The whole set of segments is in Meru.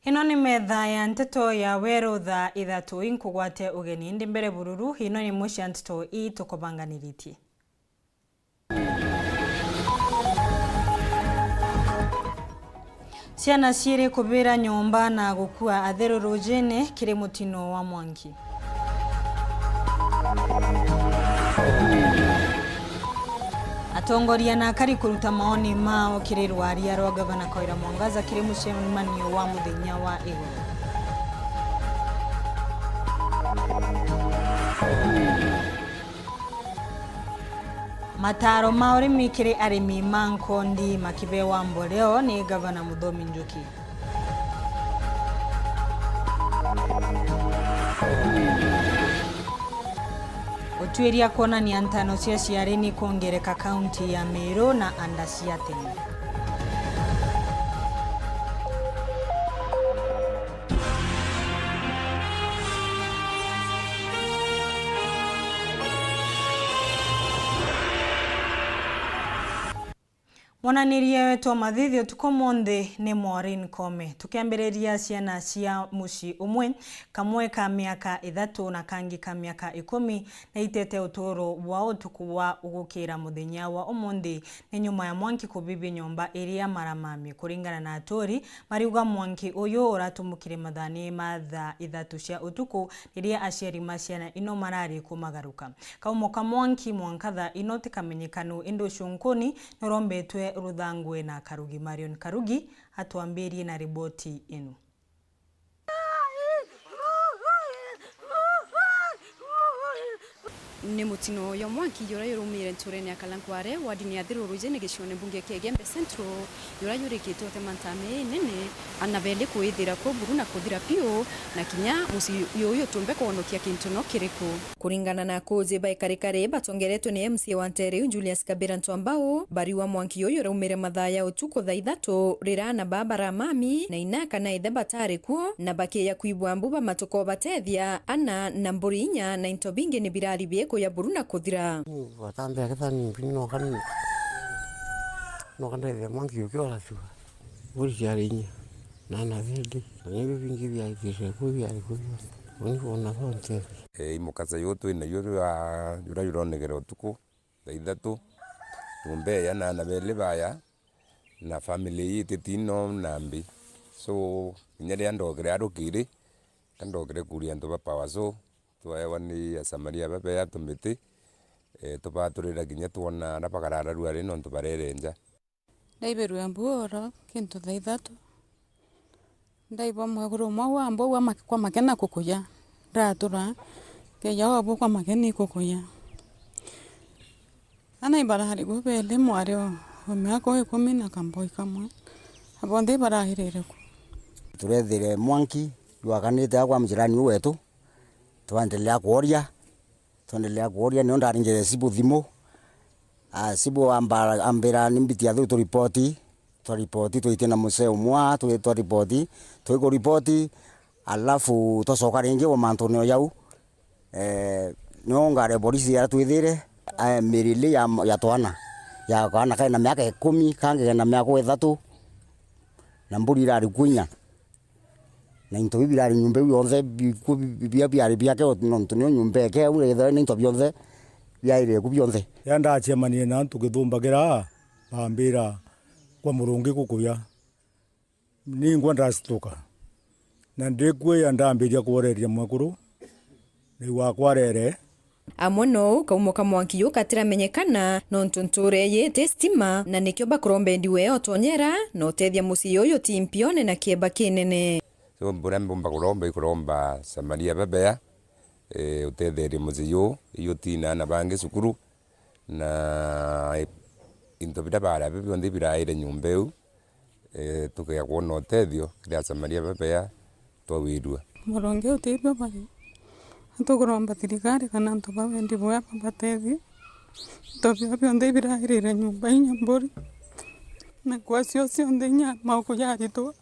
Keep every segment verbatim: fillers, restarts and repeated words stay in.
Ino ni metha ya nteto ya weru thaa ithatu. Inkugwate ugeni ndi mbere bururu, ino ni imwe cia nteto ii tukubanganiritie. Ciana ciiri kubira nyomba na gukua athiru rujini kiri mutino wa mwanki. Atongoria na akari kuruta maoni mao kiri rwaria rwa Gavana Kawira Mwangaza kiri mucemanio wa muthenya wa iguru. Mataaro ma urimi kiri arimi ma nkondi makibewa mboleo ni Gavana Muthomi Njuki. Utuiria kwonania ntano cia aciari ni kwongereka kaunti ya Meru na anda cia tene. Mwananirie wetu wa mathithi utuku umunthi ni Maureen Kome. Tukiambiriria ciana cia mucii umwe, kamwe ka miaka ithatu na kangi ka miaka ikumi, naitete uturo bwao utuku bwa gukira muthenya wa umunthi ni nyuma ya mwanki kubibia nyomba iria maramamie. Kuringana na aturi, mariuga mwanki uyu uratumukire mathani ma thaa ithatu cia utuku riria aciari ma ciana ino marari kumagaruka. Kaumo ka mwanki mwanka thaa ino tikamenyekanu, indi ucunkuni nurombetwe ruthangwe na Karugi. Marion Karugi atwambirie na riboti ino. Ni mutino jwa mwanki jura juraumire nturene ya Kalankware, wardini ya Thiru Rujene, gicione mbunge kia Igembe Central, jura jurikite utema ntaame inene, ana beli kwithira ku buru na kuthira piu, na kinya mucii uyu utumbe kwonokia kintu no kiriku. Kuringana na akuuji ba ikarikari batongeretwe ni M C A wa nteere iu Julius Kabira Ntwambau, bariuga mwanki uyu uraumire mathaa ya utuku thaa ithatu, riria ana baa baramami na ina kana ithe batari kuo, na bakiya kwibua mbu bamatuka ubatethia, ana na mburi inya na into bingi ni birari biikuya buru na kuthira. Batambia kethani mbi noka ni-, noka ndethia mwanki ukiora cua. Mburi ciari inya na ana beli, na ni biu bingi biaitire ku biari ku bionthe. Uni kwona bonthe. Ii, mukasa juu twina juo jwa, jura juronekere utuku thaa ithatu, nyomba inya na ana beli baya, na family ii ititino na mbi. So, kinya riria ndokire arukiri, ka ndokire kuria antu ba power, so, twaewa ni asamaria babea tumiti, eh, tubaturira kinya twona aria bakarara ruari nontu barere nja. Ndaibirwe mbu oro kintu thaa ithatu. Ndaibwa mwekuru umwe wa mbu wa mak-, kwa makena kukuya. Ndatura, keja wa mbu kwa makena ikukuya. Ana ibarari bo beli mwari o, o miaka ikumi na kamboi kamwe. Na bonthe ibararire ku. Turethire mwanki jwakanite akwa mujirani u wetu. Twaendelea kworia. Twendelea kuuria, nio ndaringire Sibu thimu. Ah, Sibu amba-, ambira ni mbitia thiu turipoti. Twaripoti, twitie na musee umwe, twi-, twaripoti, twikuripoti, alafu twacoka ringi o mantune o jau. Eh, nio ngari ya borisi iria twithire, eh, mirili ya, ya twana, ya kana kena miaka ikumi, kangi kena miaka ithatu, na mburi irari ku inya. Na into biu birari nyomba iu yonthe, biku bi-, bi-, bia biari biake, o, nontu nio nyomba eke, au ethirwa na into bionthe biairire ku bionthe. Riria ndacemanirie na antu ngithumbagira, bambira, "Kwa murungi gukuya." Ningwa ndacituka. Na ndikuya ndambiria kworeria mwekuru, riu wakwa arere. Amwe nou, kaumo ka mwanki juu gatiramenyekana, nontu ntuura iji iti stima, na nikio bakuromba endi wee utonyera na utethia mucii juju ti mpione na kieba kinene. So, buria mbumba kuromba, ikuromba Samaria babea, eh, utetherie mucii juu, iju ti na aana bangi cukuru, na, eh, into biria baria bi bionthe biraire nyomba iu. Eh, tukeya kwona utethio kiri Asamaria babea twawirua. Muronge utethio bari, tukuromba thirikari kana antu ba wendi bwega babatethie. Into biao bionthe ibirairire nyomba inya mburi, na ngua cio cionthe inya mauku ja aritwa,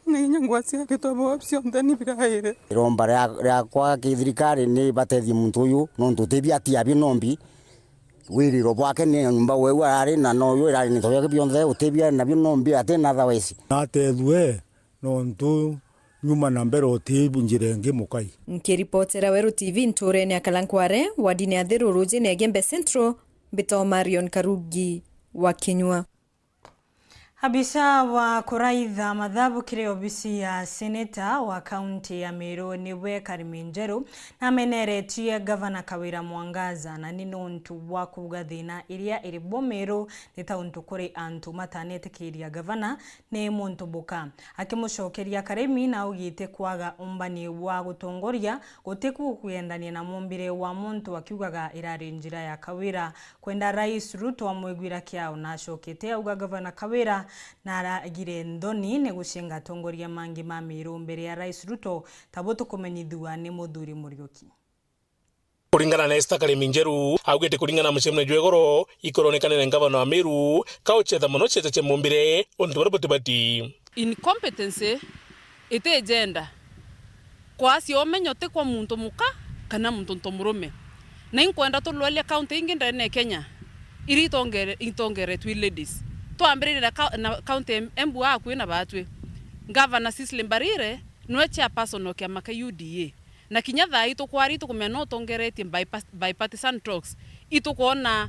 na inya ngua cia aritwa bao cionthe ni biraire. Iromba ria, riakwa ki thirikari ni batethie muntu uyu, nontu utethio ati abio nombi. Wiriro bwake ni nyomba weu arari, na noyo irari into biake bionthe, utebia nabio nombi ati na otherwise. Natethue, Nontu nyuma na mbere uti njira ingi mukai. Nkiripotera Weru T V ntuurene ya Kalankware, wadine ya Thiru, rujine ya Gembe Central, mbitagwa Marion Karugi wa Kinyua. Abisa wa kuraitha mathabu kiri obisi ya seneta wa kaunti ya Meru niwe Karimi Njeru nameneretie gavana Kawira Mwangaza, na ni nontu bwa kuuga thina iria iri bo Meru ni ta untu kuri antu matanetikiria gavana ni muntu buka. Akimucokeria, Karimi naugite kwaga umbani wa gutongoria gutikukwendania na mumbire wa muntu, akiugaga irari njira ya Kawira kwenda Rais Ruto amwiguira kiao. Nacokete auga gavana Kawira naragire nthoni ni gucinga atongoria mangi ma Meru mbere ya Rais Ruto, ta butukumenyithua ni Muthuri Muriuki. Kuringana na Esther Karimi Njeru, augite kuringana na mucemanio jwa igoro, ikoronekane na ngavana wa Meru, kaucetha mono ciete cia mumbire, untu buria butibati. Incompetency iti gender. Kwacia umenyo ti kwa muntu muka kana muntu ntomurume. Na inkwenda tulwalia kaunti ingi ndene ya Kenya, iria itongere-, itongeretwe i ladies. Twambiririe na ka-, na kaunti em-, Embu akui na batwi. Ngavana Cecily Mbarire nwe chairperson o kiama kia U D A. Na kinya thaa ii tukwari itukumenya no utongeretie bipa-, bipartisan talks. Itukwona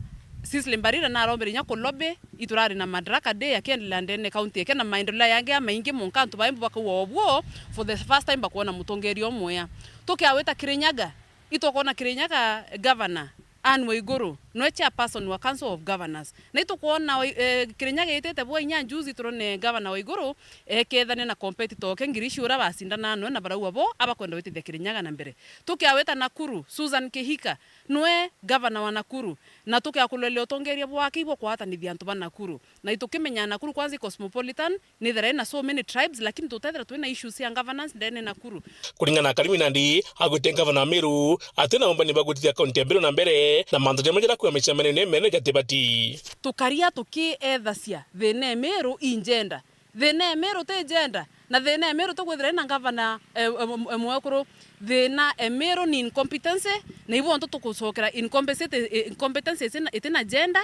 Cecily Mbarire narombere inya kulobe, iturari na Madaraka Day akiendelea ndene kaunti yake na maendeleo yangi ya maingi monka antu ba Embu bakauga obwo for the first time bakwona mutongeria umwea. Tukiawita Kirinyaga, itukwona Kirinyaga governor Anne Waiguru nwe chairperson wa Council of Governors. Na itukwona, eh, Kirinyaga itite bwa inya juzi turone gavana Waiguru ekethania na competitor oke Ngirishi uria bacindana nwe na barauga bo abakwenda gwitithia Kirinyaga na mbere. Tukiawita Nakuru, Susan Kihika nwe gavana wa Nakuru, na tukiakuloria utongeria bwake ibwo kwatanithia antu ba Nakuru. Na itukimenya Nakuru kwanza i cosmopolitan, nithera ina so many tribes, lakini tutethira twina issues cia governance ndene Nakuru. Kuringana na Karimi Nandi, agwite ngavana wa Meru, atina umbani bwa gwitithia kaunti ya Meru na mbere, na mantu jamwe jaria kwia micemanio ni mene jatibati. Tukaria tukiethacia thina e Meru i gender. Thina e Meru ti gender, na thina e Meru ti kwithira ina ngavana, eh, eh, eh, mwekuru. Thina e Meru ni incompetency, na ibo ontu tukucokera incompetency, eh, incompetency itina, itina gender,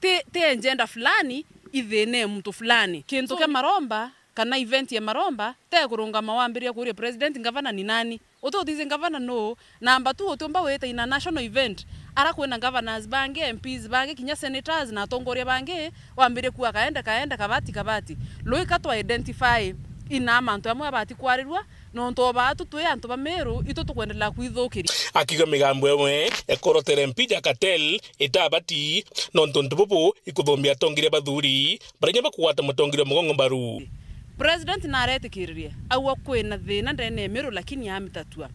ti, ti e gender fulani, i thina e muntu fulani. Kintu kia maromba, kana event ya maromba, te kurungama wambiria kuria president, ngavana ni nani? Uti uthithi ngavana nuu? Namba two, utiumba wita ina national event, ara kwina governors bangi, M Ps bangi, kinya senators na atongoria bangi, wambirie kuuga kaende, kaende, kabati, kabati. Luika twa identify ina mantu amwe abati kwarirua, nontu o baatu twi antu ba Meru, itu tukwendelea kwithukiria. Akiuga migambo imwe ekorotere M P ja Cartel itabati, nontu untu bubu ikuthumbia atongeria bathuri, baria bakugwata mutongeria mugongo mbaru. President naretikiririe, augwa kwina thina ndene ya Meru, lakini amitatua.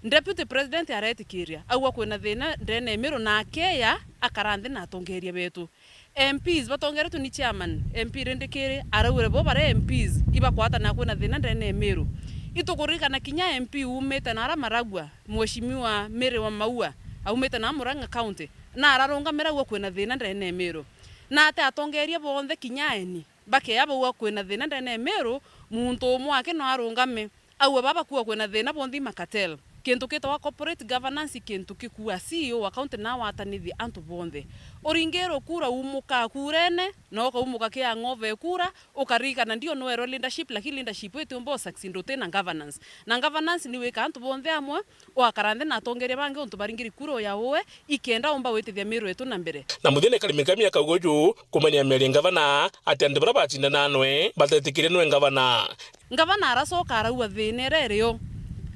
Deputy President aretikiria, augwa kwina thina ndene ya Meru, na akeya akara nthi na atongeria betu. M Ps batongeretwe ni chairman, M P Rindikiri araugire bo baria M Ps ibakwatana kwina thina ndene ya Meru. Itukuririkana kinya M P umite na ara maragua, Mheshimiwa Mary wa Maua, aumite na Murang'a County, na ararungamira augwa kwina thina ndene ya Meru. Na ati atongeria bonthe kinya aeni bakeya bauga kwina thina ndene ya Meru, muntu umwe aki no arungame, augwe baba kuuga kwina thina bonthe i macartel. Kintu gitawa corporate governance i kintu gikua C E O wa county na awatanithie antu bonthe. Uringirwe kura, umuka kurene, na ukaumuka kia ng'ove kura, ukaririkana ndio nwerwe leadership, lakini leadership itiumba u succeed utina governance. Na governance ni wika antu bonthe amwe, wakara nthi na atongeria bangi untu baringiri kura ya uwe, ikenda umba gwitithia Meru yetu na mbere. Na muthia ni Karimi Kami akauga uju kumania miario ngavana ati antu baria bacindana nwe batetikirie nwe ngavana. Ngavana aracoka arauga thina iria irio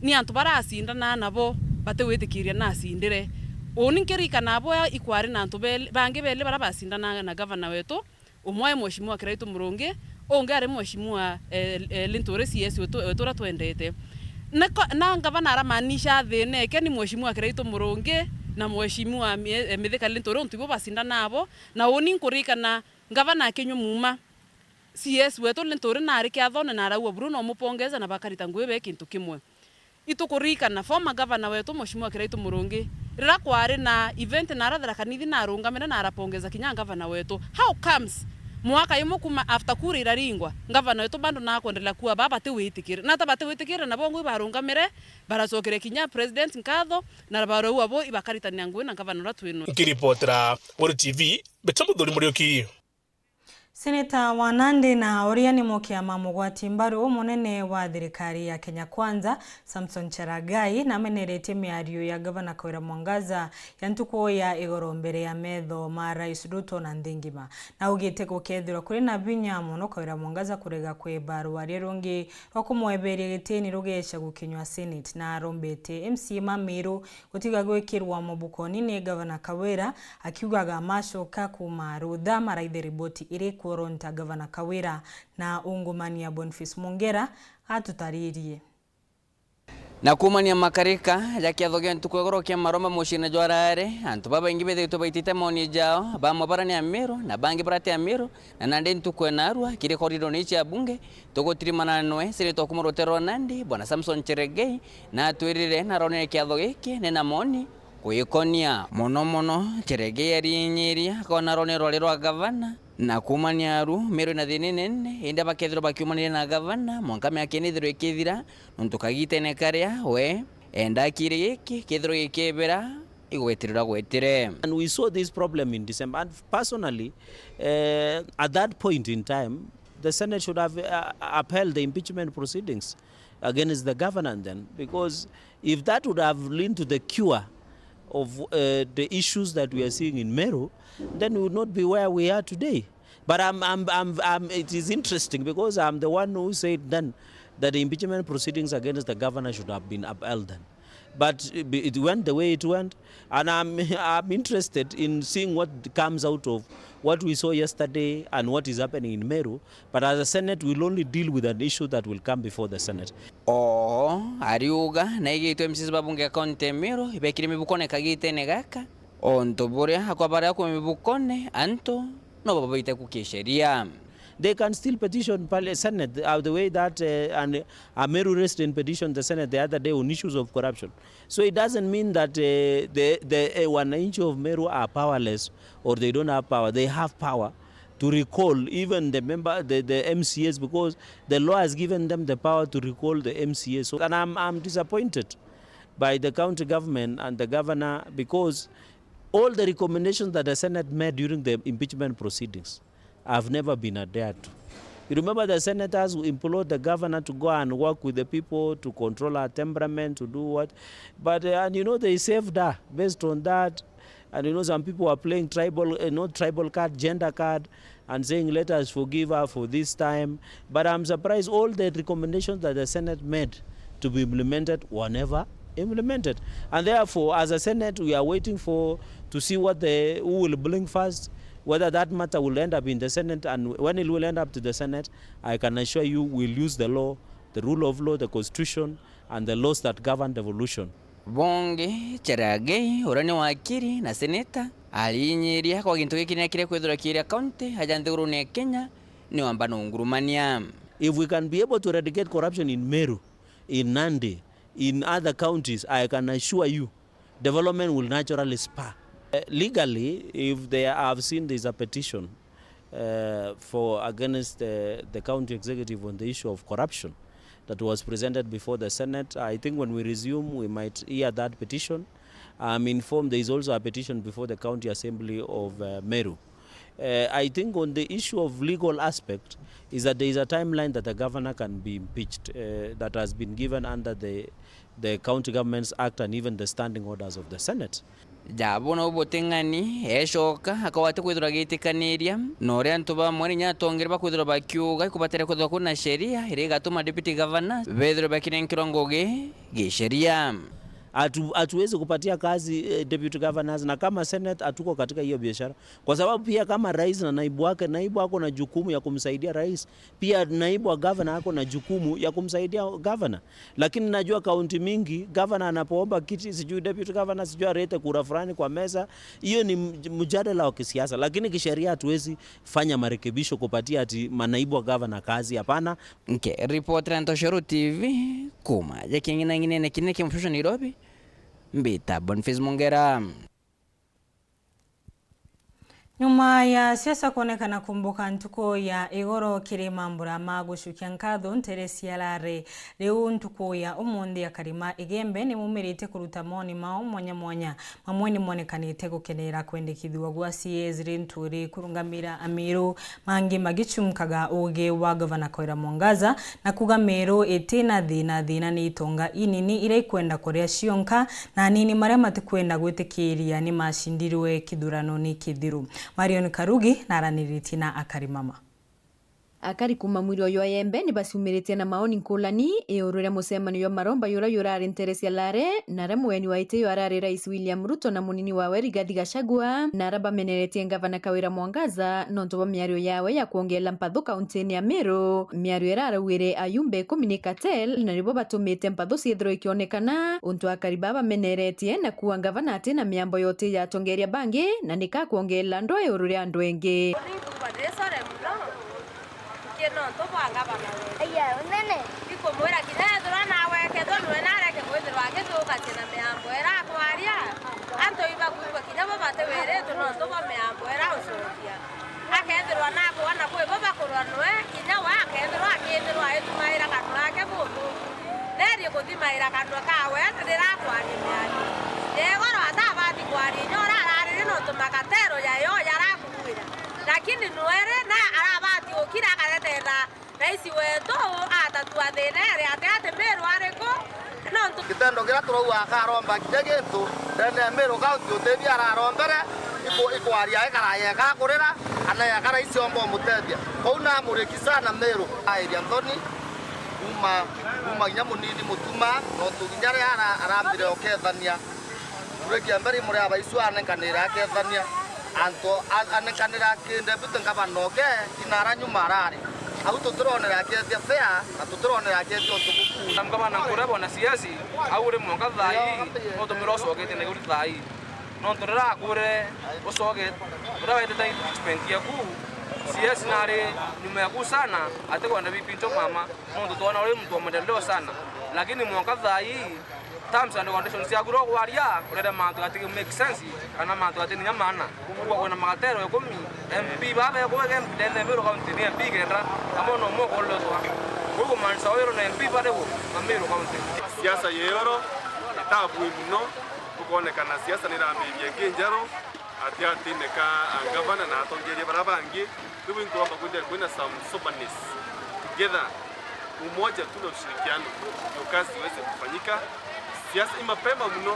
ni antu baria acindana nabo batigwitikiria na acindire. Uuni nkirikana abo ikwari na antu beli, bangi beli baria bacindana na ngavana wetu. Umwe ari Mheshimiwa Kiraitu Murungi, ungi ari Mheshimiwa, eh, eh, Linturi C S wetu, wetu uria twendete. Na ko-, na ngavana aramaanisha thina eke ni Mheshimiwa Kiraitu Murungi na Mheshimiwa Mie-, eh, Mithika Linturi, untu ibo bacindana abo. Na uuni nkuririkana ngavana akinywa muuma, C S wetu Linturi nari kiathone na araua buru na umupongeza na bakarita ngugi be kintu kimwe. Itukuririkana former governor wetu Mheshimiwa Kiraitu Murungi, riria kwari na event na arathera kanithi na arungamire na arapongeza kinya governor wetu. How comes mwaka imwe kuma after kura iraringwa, governor wetu bado na akwendelea kuwa baba batiwitikire? Na ata batiwitikire, nabo ngui barungamire, baracokeria kinya president nkatho na baraua bo ibakaritania ngugi na governor uria twinwe. Nkiripotera Weru T V, Betha Muthuri Muriuki. Seneta wa Nandi na uria ni mukiama mugwati mbaru munene wa thirikari ya Kenya Kwanza, Samson Cherargei, nameneretie miario ya Gavana Kawira Mwangaza ya ntuku ya igoro mbere ya metho ma Rais Ruto na nthi ngima. Na augite gukethirwa kuri na vinya mono Kawira Mwangaza kurega kwiba rwaria rungi rwa kumweberia gitini rugeca gukinywa Senate, na arombete M C A ma Meru gutiga gwikirwa mubukoni ni Gavana Kawira, akiugaga macoka kuuma rutha maraithe riboti iri kuoronta Gavana Kawira na ungumania. Boniface Mongera atutaririe. Na kuumania makarika ja kiatho gia ntuku igoro kia maromba muciine jwa Raare, antu babaingi bethiritwe baitite maoni jao, bamwe bara ni Amiru na bangi bara ti Amiru, na nandi ntuku enarua kiri koridoni cia bunge, tugutirimana nwe seneta wa kuuma rutere rwa Nandi, Bwana Samson Cherargei, na atwirire naronire kiatho giki ni na maoni gwikonia. Mono mono, Cherargei ariinyiria akona aronire rwari rwa gavana, na kuumania aru, Meru ina thiina inene, indi bakethirwa bakiumaniria na gavana, mwanka miaka ina ithirwe ikithira, nontu kagitene karia we enda kiri giki kethirwa gikebera, igwetirira gwetire. And we saw this problem in December. And personally, eh, at that point in time, the Senate should have, uh, upheld the impeachment proceedings against the governor then, because if that would have leaned to the cure of, uh, the issues that we are seeing in Meru, then we would not be where we are today. But I'm, I'm, I'm, I'm, it is interesting because I'm the one who said then that the impeachment proceedings against the governor should have been upheld then. But it, it went the way it went, and I'm, I'm interested in seeing what comes out of what we saw yesterday and what is happening in Meru. But as a Senate, we'll only deal with an issue that will come before the Senate. Oo ariuga naigitwe M C As ba bunge ya kaunti ya Meru ibekire mibukone kagitene gaka, o untu buria akwa baria kuma mibukone antu no babaite kukiceria. They can still petition pale Senate, uh, the way that, uh, an, a Meru resident petitioned the Senate the other day on issues of corruption. So it doesn't mean that, uh, the, the, uh, wananchi of Meru are powerless or they don't have power. They have power to recall even the member, the, the M C As, because the law has given them the power to recall the M C As. So, and I'm, I'm disappointed by the county government and the governor, because all the recommendations that the Senate made during the impeachment proceedings have never been adhered to. You remember the senators who implored the governor to go and work with the people, to control her temperament, to do what? But, uh, and you know, they saved her based on that. And you know, some people were playing tribal, uh, not tribal card, gender card, and saying, "Let us forgive her for this time." But I'm surprised all the recommendations that the Senate made to be implemented were never implemented. And therefore, as a Senate, we are waiting for, to see what the, who will blink first, whether that matter will end up in the Senate, and when it will end up to the Senate, I can assure you we'll use the law, the rule of law, the constitution, and the laws that govern devolution. Bongi Cherargei, uria ni wakiri na seneta, arinyiria kwa gintu giki ni akire kwithirwa kiria kaunti aja nthigurune ya Kenya ni wamba nungurumania. If we can be able to eradicate corruption in Meru, in Nandi, in other counties, I can assure you, development will naturally spur. Uh, legally, if they have seen there's a petition, uh, for against the, the county executive on the issue of corruption that was presented before the Senate, I think when we resume, we might hear that petition. I'm informed there is also a petition before the County Assembly of, uh, Meru. Uh, I think on the issue of legal aspect is that there is a timeline that the governor can be impeached, uh, that has been given under the, the County Governments Act and even the standing orders of the Senate. Jabo nau buting'ani, ecoka akauga ati kwithirwa gitikaniria, na uria antu bamwe ni inya atongeri bakwithirwa bakiuga ikubatere kwithirwa kwina sheria iria igatuma deputy governor bethirwe bakinenkerwa ngugi giceria. Hatu-, hatuwezi kupatia kazi, eh, deputy governors, na kama Senate hatuko katika hiyo biashara, kwa sababu pia kama rais na naibu wake, naibu ako na jukumu ya kumsaidia rais, pia naibu wa governor ako na jukumu ya kumsaidia governor. Lakini najua kaunti mingi, governor anapoomba kiti, sijui deputy governor, sijui alete kura fulani kwa meza, hiyo ni mj-, mjadala wa kisiasa, lakini kisheria hatuwezi fanya marekebisho kupatia ati manaibu wa governor kazi, hapana. Nkiripotera Ntoshoro T V, kuuma ja king'inang'inene kinene kia mushusho Nairobi, mbita Boniface Mongera. Nyuma ya siasa kuonekana kumbuka ntuku ya igoro kiri mambura ma gucukia nkatho ntere cia Lare, riu ntuku ya umunthi akari ma Igembe ni maumirite kuruta moni mao mwanya mwanya. Mamwe ni monekanite gukenera kwendekithua gwa C S Linturi kurungamira Amiru, mangi magicumkaga ugi wa Gavana Kawira Mwangaza na kuuga Meru itina thina, thina ni itonga inini iria ikwenda kuria cionka, na anini maria matikwenda gwitikiria ni macindirwe kithurano ni kithiru. Marion Karugi naraniritie na akari mama. Akari kuuma mwiri uyu wa Igembe ni baciumiritie na maoni nkulani iuru ria mucemanio jwa maromba juria jurari ntere cia Lare, na aria mugeni wa iti arari Rais William Ruto na munini wawe Rigathi Gachagua, na aria bameneretie Ngavana Kawira Mwangaza nontu bwa miario yawe ya kwongela mpathu kauntini ya Meru, miario iria araugire ayumbe ikumi ni cartel, na nibo batumite mpathu ciithirwe ikionekana, untu akari baa bameneretie na kuuga ngavana ati na miambo yoti ya atongeria bangi, na nika kwongela ndwa iuru ria andu engi. Nkuuga ndiri sore mono, nki nontu bwa ngavana wetu. Aya, unene. Ikumwira kinya ethirwa nawe, kethirwa nwe nareke kwithirwa agithukacia na miambo iria akwaria, antu ibakwigua kinya bo batiwiritwe nontu bwa miambo iria ucokia. Akethirwa nakwona kwi bo bakurwa nwe, kinya we akethirwa akithirwa aitumaira kanua gake bunthuku. Nerie kuthimaira kanua kawe riria akwaria miario ya igoro, atabati kwaria inya uria araririe nontu makatero jayo jarakuuira. Lakini nwere na arabati gukira akaretera Rais wetu atatua thina iri ati ati Meru ariku? Nontu gitendo kiria turauga akaromba kinya gintu ndene ya Meru County, utethia ararombere iku-, ikwaria ikara yeka kurira, kana yeka rais omba umutethia. Kou namuriki sana Meru. Airia Nthoni, kuma, kuma kinya munini Mutuma, nontu kinya ria ara-, arambire ukethania. Kura kia mbere imuri abaicu anenkanire akethania. Antu a-, anenkanire aki deputy ngavana oke, inara nyuma arari. Au tutironere akethia fair, na tutironere akethia utuku. Na ngavana nkuria bona siasi, au uri mwanka thaa ii, no tumira ucoketie na iguru thaa ii. Nontu riria akwire ucoke, uria wetete statement yaku, siasi nari nyuma yaku sana, atikwenda bipincho mama, nontu twona uri muntu wa maendeleo sana. Lakini mwanka thaa ii, terms and conditions ciaku ria ukwaria, urere mantu jatigi make sense, kana mantu jatini nya maana. Kwou kwina magatero ikumi, M P baa bekuweka ndene ya Meru County ni M P kenda, amwe no mwe ukoletwa. Kwou kumaanisha Oyoro na M P bari ku na Meru County. Siasa ya Oyoro itabui mono, gukonekana siasa ni irambirie ingi njeru, ati atine ka ngavana na atongeria baria bangi. Riu inkuromba kwithira kwina some soberness together, umoja tu na ushirikiano, ndio kazi iweze kufanyika. Siasa ni mapema muno,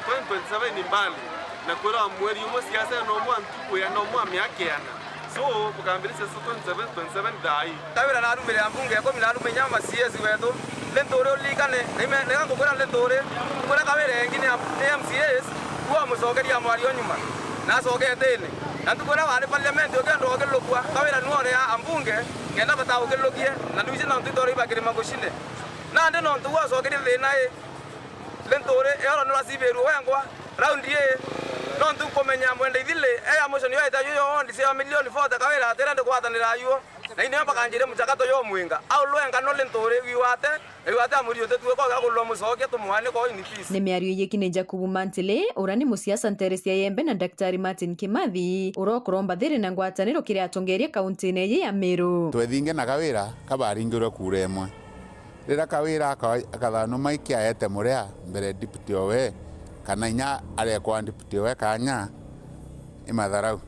twenty twenty-seven ni mbali, na kwira mweri umwe siasa no mwa ntuku ya no mwa miaka yana. So, tukambiriria siasa twenty-seven, twenty-seven thaa ii. Kawira narumire ambunge ikumi, narume inya ma C S wetu. Linturi uririkane, na ime-, nega ngukwira Linturi, ngukwira Kawira engi ni am-, ni M C As, kuwa mucokeria mwario nyuma. Na acokete ini. Na ntuku iria wari parliament ukienda ukirukua, Kawira niwe uria ambunge, kenda bata ukirukue, na nduiji nontu itoro ibakirima gucine. Nandi nontu gwacokerie thina ii, Linturi, Oyoro niracibirue wengwa, raundi ii, nontu kumenya mwenda ithili, e ya mwisho niyo etayo yo ondi cia milioni forty, Kawira atire ndi gwatanira ayuo. Na indi bakanjiria muchakato yo mwinga. Au lwenga no Linturi, wiwate, wiwate amuri utetue kwa gagulwa mucokia tumwane ko in peace. Ni miario iji kini Jacob Mantili, uria ni musiasa ntere cia Igembe, na Daktari Martin Kimathi, uria ukuromba thiri na ngwataniro kiri atongeria kauntine iji ya Meru. Twethinge na Kawira kabaringirwe kura imwe. Riria Kawira aka-, akathanuma iki aete muria mbere deputy owe, kana inya arekwa deputy owe kanya, i matharau.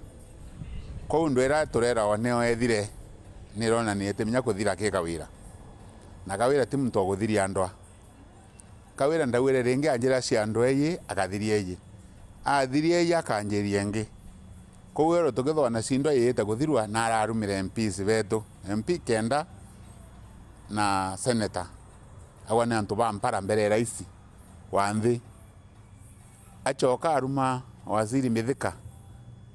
Kwou ndwira tureragwa nio ethire, nironania iti minya kuthira ki Kawira. Na Kawira ti muntu wa kuthiria ndwa. Kawira ndaugire ringi anjira cia ndwa iji, akathiria iji. Athiria iji akanjiria ingi. Kwou ero tukithwa na cindwa iite kuthirwa, na ararumire M Ps betu, M P kenda na senator. Agwa ni antu ba mpara mbere ya raisi wa nthi. Acoka aruma waziri Mithika,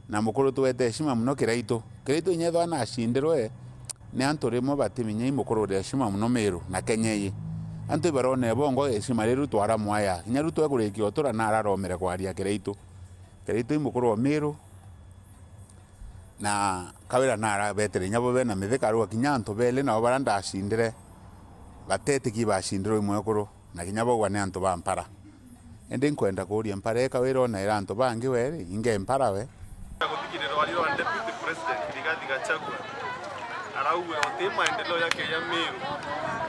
na mukuru twete heshima muno Kiraitu. Kiraitu inya ethwa nacindirwe ni antu rimwe batiminya i mukuru uri heshima muno Meru na Kenya ii. Antu ibaronere bongo heshima riu twaramwaya. Kinya riu twekurikia utura na araromere kwaria Kiraitu. Kiraitu i mukuru wa Meru, na Kawira na arabetere inya bo bena Mithika, arauga kinya antu beli nabo baria ndacindire batetikie bacindirwe i mwekuru. Na kinya bauga ni antu ba mpara. Indi nkwenda kuuria mpara ii Kawira onaira antu bangi we ri, inge mpara we? Guthikirirwa ari wa Deputy President Rigathi Gachagua araugire uti maendeleo ya Kenya Meru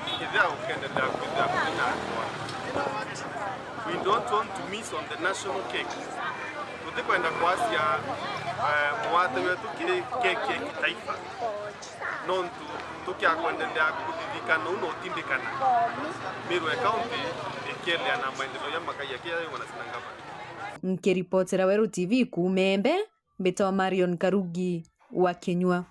kithia gukendelea kwithira kuri na atwa. We don't want to miss on the national cake. Tutikwenda kwasia, eh, mwate wetu kiri keki ya kitaifa. Nontu tukiakwendelea kuthithikana uu na utindikana, Meru County ikiendelea na maendeleo ya makai ya kila mwana sina ngavana. Nkiripotera Weru T V kuuma Embe, mbitwa Marion Karugi wa Kinyua.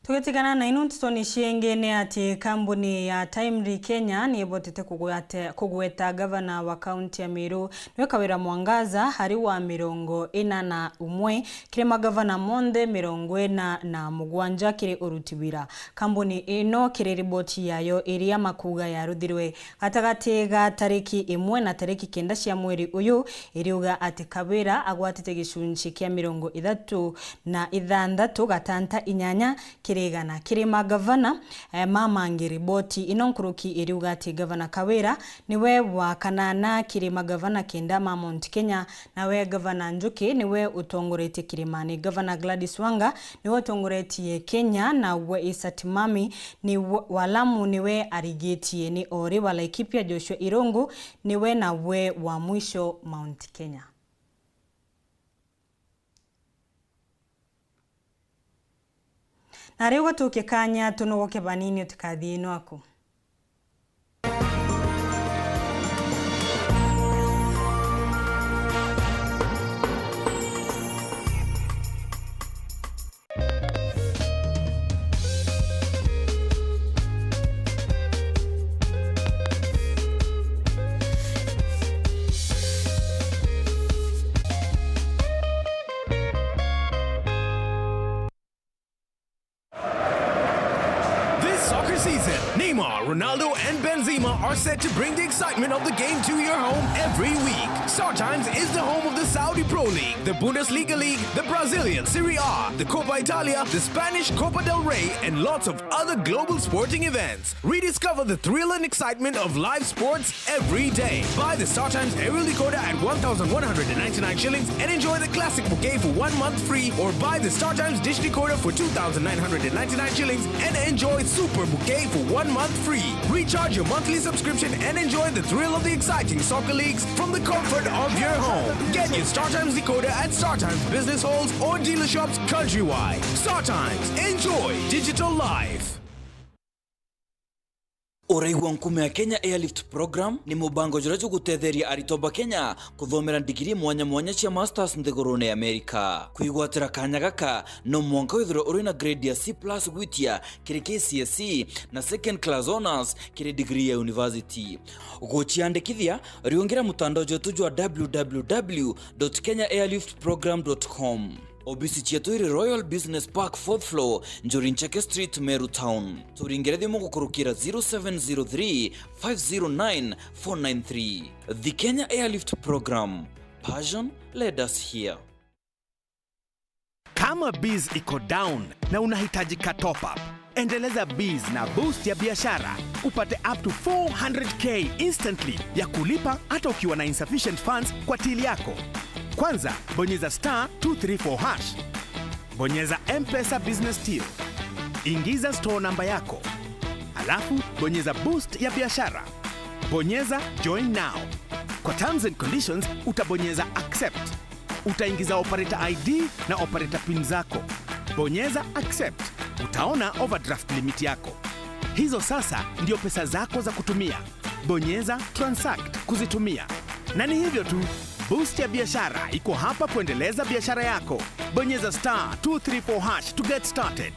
Tugitigana na inu ntetoni ciingi, ni ati kambuni ya Timely Kenya ni ibotete kugwate-, kugweta gavana wa kaunti ya Meru, niwe Kawira Mwangaza, ari wa mirongo ina na umwe kiri magavana monthe mirongo ina na mugwanja kiri uruti wira. Kambuni ino, kiri riboti yayo iria makuuga yaruthirwe gatagati ga tariki imwe na tariki kenda cia mweri uyu, iriuga ati Kawira agwatite gicunci kia mirongo ithatu na ithanthatu gatanta inyanya kiri igana kiri magavana, eh, ma mangi. Riboti ino nkuruki iriuga ati Gavana Kawira niwe wa kanana kiri magavana kenda ma Mount Kenya, nawe Gavana Njuki niwe utongoretie kirimani. Gavana Gladys Wanga niwe utongoretie Kenya, nawe Isa Timami ni wa-, wa Lamu niwe arigitie, ni ori wa Laikipia Joshua Irungu niwe nawe wa mwisho Mount Kenya. Na riu gutukie kanya tunogoke banini utikathie nwaku. This soccer season, Neymar, Ronaldo, and Benzema are set to bring the excitement of the game to your home every week. StarTimes is the home of the Saudi Pro League, the Bundesliga League, the Brazilian Serie A, the Copa Italia, the Spanish Copa del Rey, and lots of other global sporting events. Rediscover the thrill and excitement of live sports every day. Buy the StarTimes aerial decoder at one thousand one hundred and ninety-nine shillings and enjoy the classic bouquet for one month free, or buy the StarTimes dish decoder for two thousand nine hundred and ninety-nine shillings and enjoy super bouquet for one month free. Recharge your monthly subscription and enjoy the thrill of the exciting soccer leagues from the comfort of your home. Get your StarTimes decoder at StarTimes business halls or dealer shops countrywide. StarTimes. Enjoy digital life. Uraigua nkume ya Kenya Airlift Program ni mubango juria jugutetheria aritwa ba Kenya kuthomera ndigiri mwanya mwanya cia masters nthigurune ya America. Kwigwatira kanya gaka, no mwanka withirwe uri na grade ya C plus gwitia kiri K C S E na second class honours kiri degree ya university. Guciandikithia, riungira mutandao jwetu jwa w w w dot kenya airlift program dot com. Obisi cietu iri Royal Business Park, fourth floor, Njuri Ncheke Street, Meru Town. Turingire thimu gukurukira zero seven zero three, five zero nine, four nine three. The Kenya Airlift Program. Passion led us here. Kama biz iko down na unahitaji ka top up, endeleza biz na boost ya biashara, upate up to four hundred K instantly ya kulipa hata ukiwa na insufficient funds kwa till yako. Kwanza, bonyeza star two three four hash. Bonyeza M-Pesa Business Till. Ingiza store namba yako. Alafu, bonyeza boost ya biashara. Bonyeza Join Now. Kwa terms and conditions, utabonyeza accept. Utaingiza operator I D na operator pin zako. Bonyeza accept. Utaona overdraft limit yako. Hizo sasa ndio pesa zako za kutumia. Bonyeza transact kuzitumia. Na ni hivyo tu. Boost ya biashara iko hapa kuendeleza biashara yako. Bonyeza star two three four hash to get started.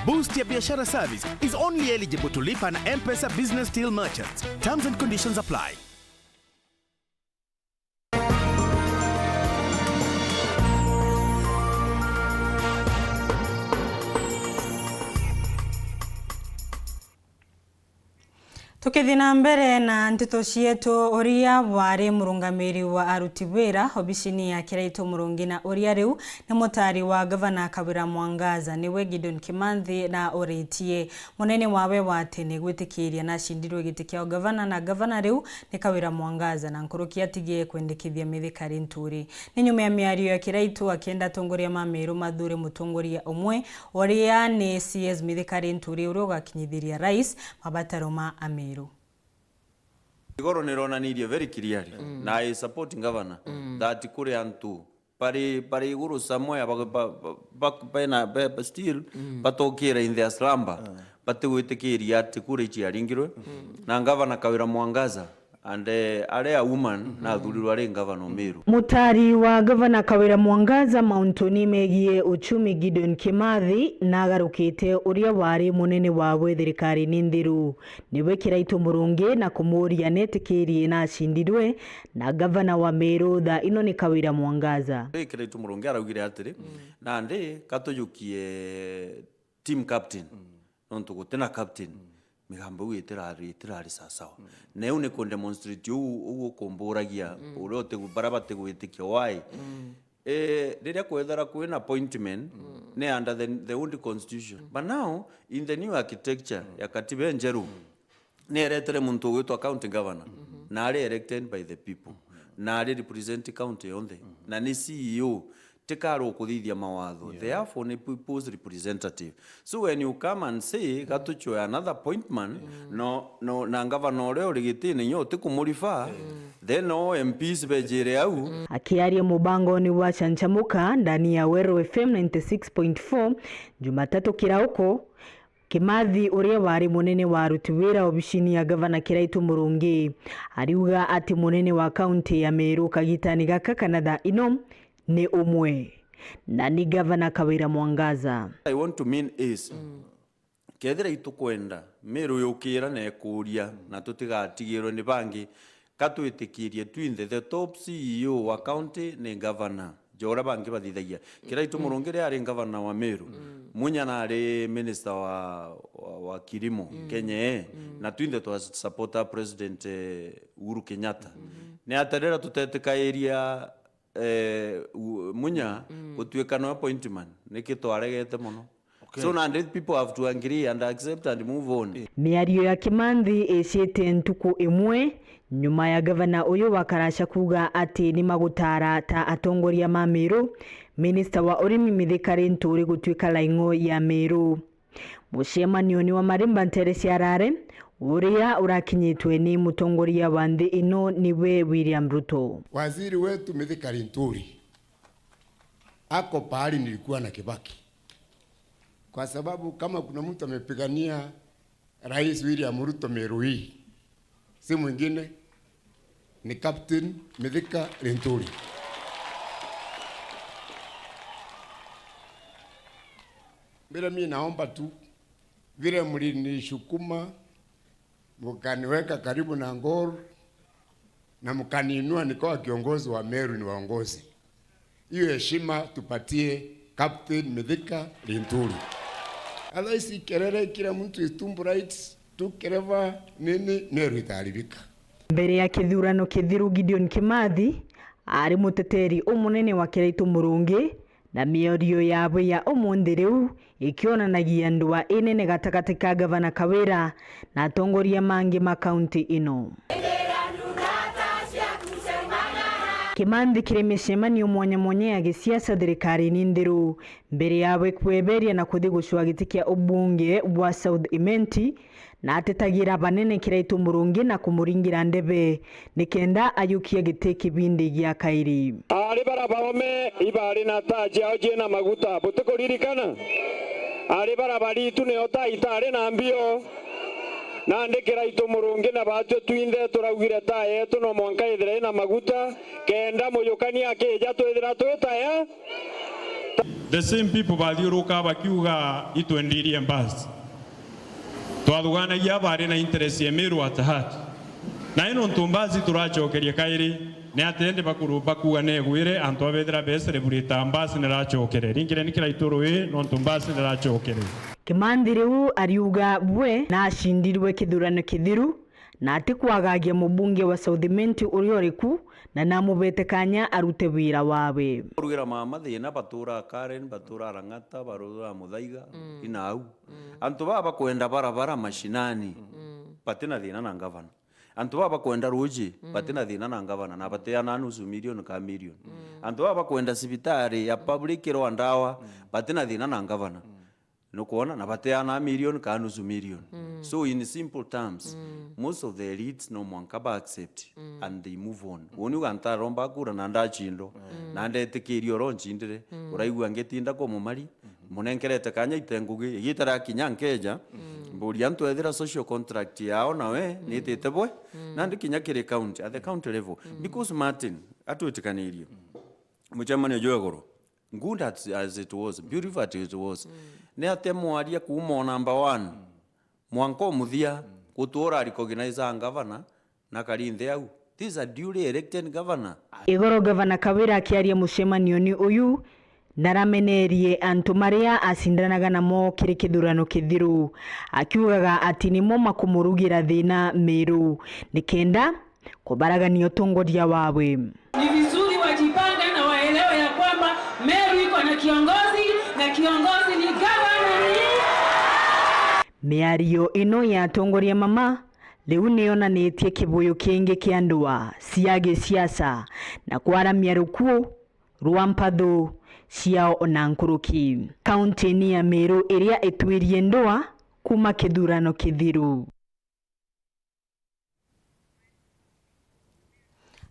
Boost ya biashara service is only eligible to Lipa na M-Pesa Business Till merchants. Terms and conditions apply. Tukithi na mbere na nteto cietu, uria wari murungamiri wa aruti wira obicini ya Kiraitu Murungi na uria riu ni mutari wa Gavana Kawira Mwangaza niwe Gideon Kimanthi na uritie munene wawe wa tene gwitikiria na acindirwe giti kia ugavana na gavana riu ni Kawira Mwangaza, na nkuruki atigie kwendekithia Mithika Linturi. Ni nyuma ya miario ya Kiraitu akienda atongoria ma Meru mathure mutongoria umwe uria ni C S Mithika Linturi uria ugakinyithiria rais mabataro ma Ameru. Igoro nironanirie very clearly, na I support governor, that kuri antu bari, bari iguru somewhere ba, ba, ba, ba, bena, be, still batokira in their slumber, batigwitikiria ati kura iciaringirwe. Na governor Kawira Mwangaza, and, eh, ari a woman, na athurirwe ari governor o Meru. Mutari wa gavana Kawira Mwangaza mauntuni megie uchumi Gideon Kimathi nagarukite uria wari munene wawe thirikarine nthiru. Niwe Kiraitu Murungi na kumuria netikirie na acindirwe na gavana wa Meru thaa ino ni Kawira Mwangaza. Ri Kiraitu Murungi araugire atiri, nandi katujukie team captain. Nontu gutina captain, migambo iu itirari, itirari sawasawa. Na iu ni ku demonstrate uu, uu ukumburagia, uria utigu-, baria batigwitikia why. Eh, riria kwethira kwina appointment, ni under the, the old constitution. But now, in the new architecture ya katiba injeru, ni eretere muntu ugwitwa county governor, na ari elected by the people, na ari represent county yonthe, na ni C E O, tikari ukuthithia mawatho. Therefore, ni people's representative. So when you come and say, gatuchwe another appointment, no, no, na gavana uria uri gitine nyo utikumurifa, then all M Ps bejire au. Akiaria mubangoni wa Chanchamuka ndani ya Weru F M ninety six point four, Jumatatu kirauko, Kimathi, uria wari munene wa aruti wira obicini ya gavana Kiraitu Murungi, ariuga ati munene wa kaunti ya Meru kagitani gaka kana thaa ino ni umwe, na ni gavana Kawira Mwangaza. I want to mean is, kethira itukwenda Meru yukira na ikuria, na tutigatigirwe ni bangi, ka twitikirie twinthe, the top C E O wa county ni governor, ja uria bangi bathithagia. Kiraitu Murungi riria ari governor wa Meru, Munya nari minister wa, wa, wa kilimo, Kenya, eh, na twinthe twa supporta President, eh, Uhuru Kenyatta. Ni atia riria tutetikairia, eh, u-, Munya gutuika no appointment? Niki twaregete mono? So nandi people have to agree and accept and move on. Miario ya Kimanthi icite ntuku imwe nyuma ya gavana uyu wa Karasha kuuga ati ni magutara ta atongoria ma Meru, minista wa urimi Mithika Linturi gutuika Laing'o ya Meru. Mucemanio ni wa marimba ntere cia Rare, uria urakinyitwe ni mutongoria wa nthi ino niwe William Ruto. Waziri wetu Mithika Linturi ako pahali nilikuwa na Kibaki. Kwa sababu kama kuna mtu amepigania Rais William Ruto Meru hii, si mwingine ni Captain Mithika Linturi. Bila mimi naomba tu, vile mlinisukuma, mkaniweka karibu na Ngor, na mkaniinua nikawa kiongozi wa Meru niwaongoze. Hiyo heshima tupatie Captain Mithika Linturi. Otherwise, kelele, kila mtu is tumbo right, tu keleva, nini, Meru itaharibika. Mbere ya kithurano kithiru, Gideon Kimathi ari muteteri umunene wa Kiraitu Murungi, na miario yawe ya umunthi riu ikionanagia ndua inene gatagati ka Gavana Kawira na atongoria mangi ma kaunti ino. Kimanthi kiri micemanio mwanya mwanya ya gisiasa thirikarine nthiru, mbere yawe kweberia na kuthi gucua giti kia ubunge bwa South Imenti, na atetagira banene Kiraitu Murungi na kumuringira ndebe nikenda ayukia giti kibindi gia kairi. Ari bara baome ibari na taa ciao ciina maguta, butikuririkana? Ari bara baritu nio taa itari na mbio. Nandi Kiraitu Murungi na batwi twinthe turaugire taa yetu no mwanka ithire ina maguta, kenda muyukania akija twithira twi taya. The same people bathiuruka bakiuga itwendirie mbasi. Twathuganagia bari na interest ya Meru at heart. Na ino ntu mbasi turacokeria kairi, ni ati indi bakuru bakuga negwire antu abethira be celebrate mbasi niracokere. Ringire ni Kiraitu rui nontu mbasi niracokere. Kimanthi riu ariuga bwe na acindirwe kithurano kithiru, na atikwagagia mubunge wa South Imenti uria uri ku, na namubete kanya arute wira wawe. Rugira mama thina, baturaa Karen, baturaa Lang'ata, baturaa Muthaiga, ina au. Antu baa bakwenda barabara mashinani, batina thina na ngavana. Antu baa bakwenda ruuji, batina thina na ngavana, na bateanaa nusu milioni ka milioni. Antu baa bakwenda cibitari ya public irwa ndawa, batina thina na ngavana. Nukwona? Na bateanaa milioni ka nusu milioni. So in simple terms, most of the elites no mwanka ba accept and they move on. Uni uga ntaromba kura na ndachindwa, na ndetikiria oro nchindire, uraigua ngitinda kwa mumari, munenkerete kanya ite ngugi, igita riakinya nkeja, mburia antu ethira social contract yao nawe nitite bwe, nandi kinya kiri county, at the county level. Because Martin, atwitikanirie, mucemanio jwa iguru, good as, as it was, beautiful as it was, ni atia mwaria kuuma o number one mwanka o muthia, gutura recognize ngavana na kari nthi au. This is a duly elected governor. Igoro Gavana Kawira akiaria mucemanioni uyu, naramenerie antu maria acindanaga namo kiri kithurano kithiru, akiugaga ati nimo makumurugira thina Meru, nikenda kubaragania utongoria wawe. Ni vizuri wajipange na waelewe ya kwamba Meru iko na kiongozi, na kiongozi ni gavana ni. Miario ino ya atongoria mama riu niyonanitie kibuyu kingi kia ndua cia gisiasa na kwaramia rukuu rwa mpathu ciao ona nkuruki. Kaunti-ini ya Meru iria itwirie ndua kuma kithurano kithiru.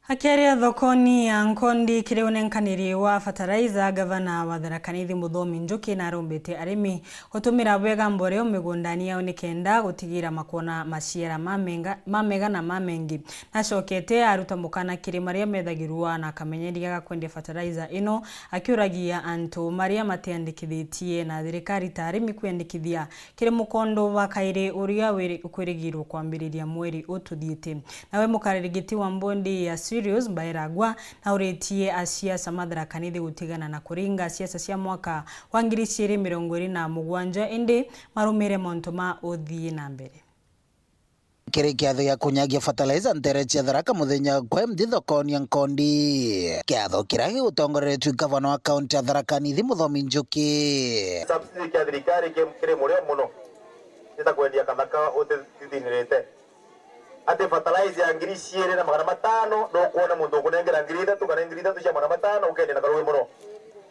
Akiaria thokoni ya Nkondi kiri unenkaniri wa fertilizer, gavana wa Tharaka Nithi Muthomi Njuki narombete arimi gutumira bwega mboreo migundani yao nikenda gutigira makwona maciara ma menga, ma mega na ma mengi. Nacokete aruta mukana kiri maria methagirwa na kamenyeria ga kwendia fertilizer ino, akiuragia antu maria matiandikithitie na thirikari ta arimi kwiyandikithia kiri mukondo wa kairi uria wiri-, ukwirigirwo kwambiriria mweri ututhiite. Nawe mukariri giti wa mbondi ya Sirius Mbairagwa nauritie asiasa ma Tharaka Nithi gutigana na kuringa siasa cia mwaka wa ngiri ciiri mirongo iri na mugwanja, indi marumire mauntu ma uthii na mbere. Kiri kiatho gia kunyagia fertilizer ntere cia Tharaka muthenya kwa M D thokoni ya Nkondi. Kiatho kiria gigutongoreretue gavana wa kaunti ya Tharaka Nithi Muthomi Njuki. Subsidy kia thirikari ki-, kiri murio muno. Nita kwendia kathaka utithinirite. Ati fertilizer ya ngiri ciiri na magana matano, nukwona muntu ukunengera ngiri ithatu kana ngiri ithatu cia magana matano, ukendia na karugi muno.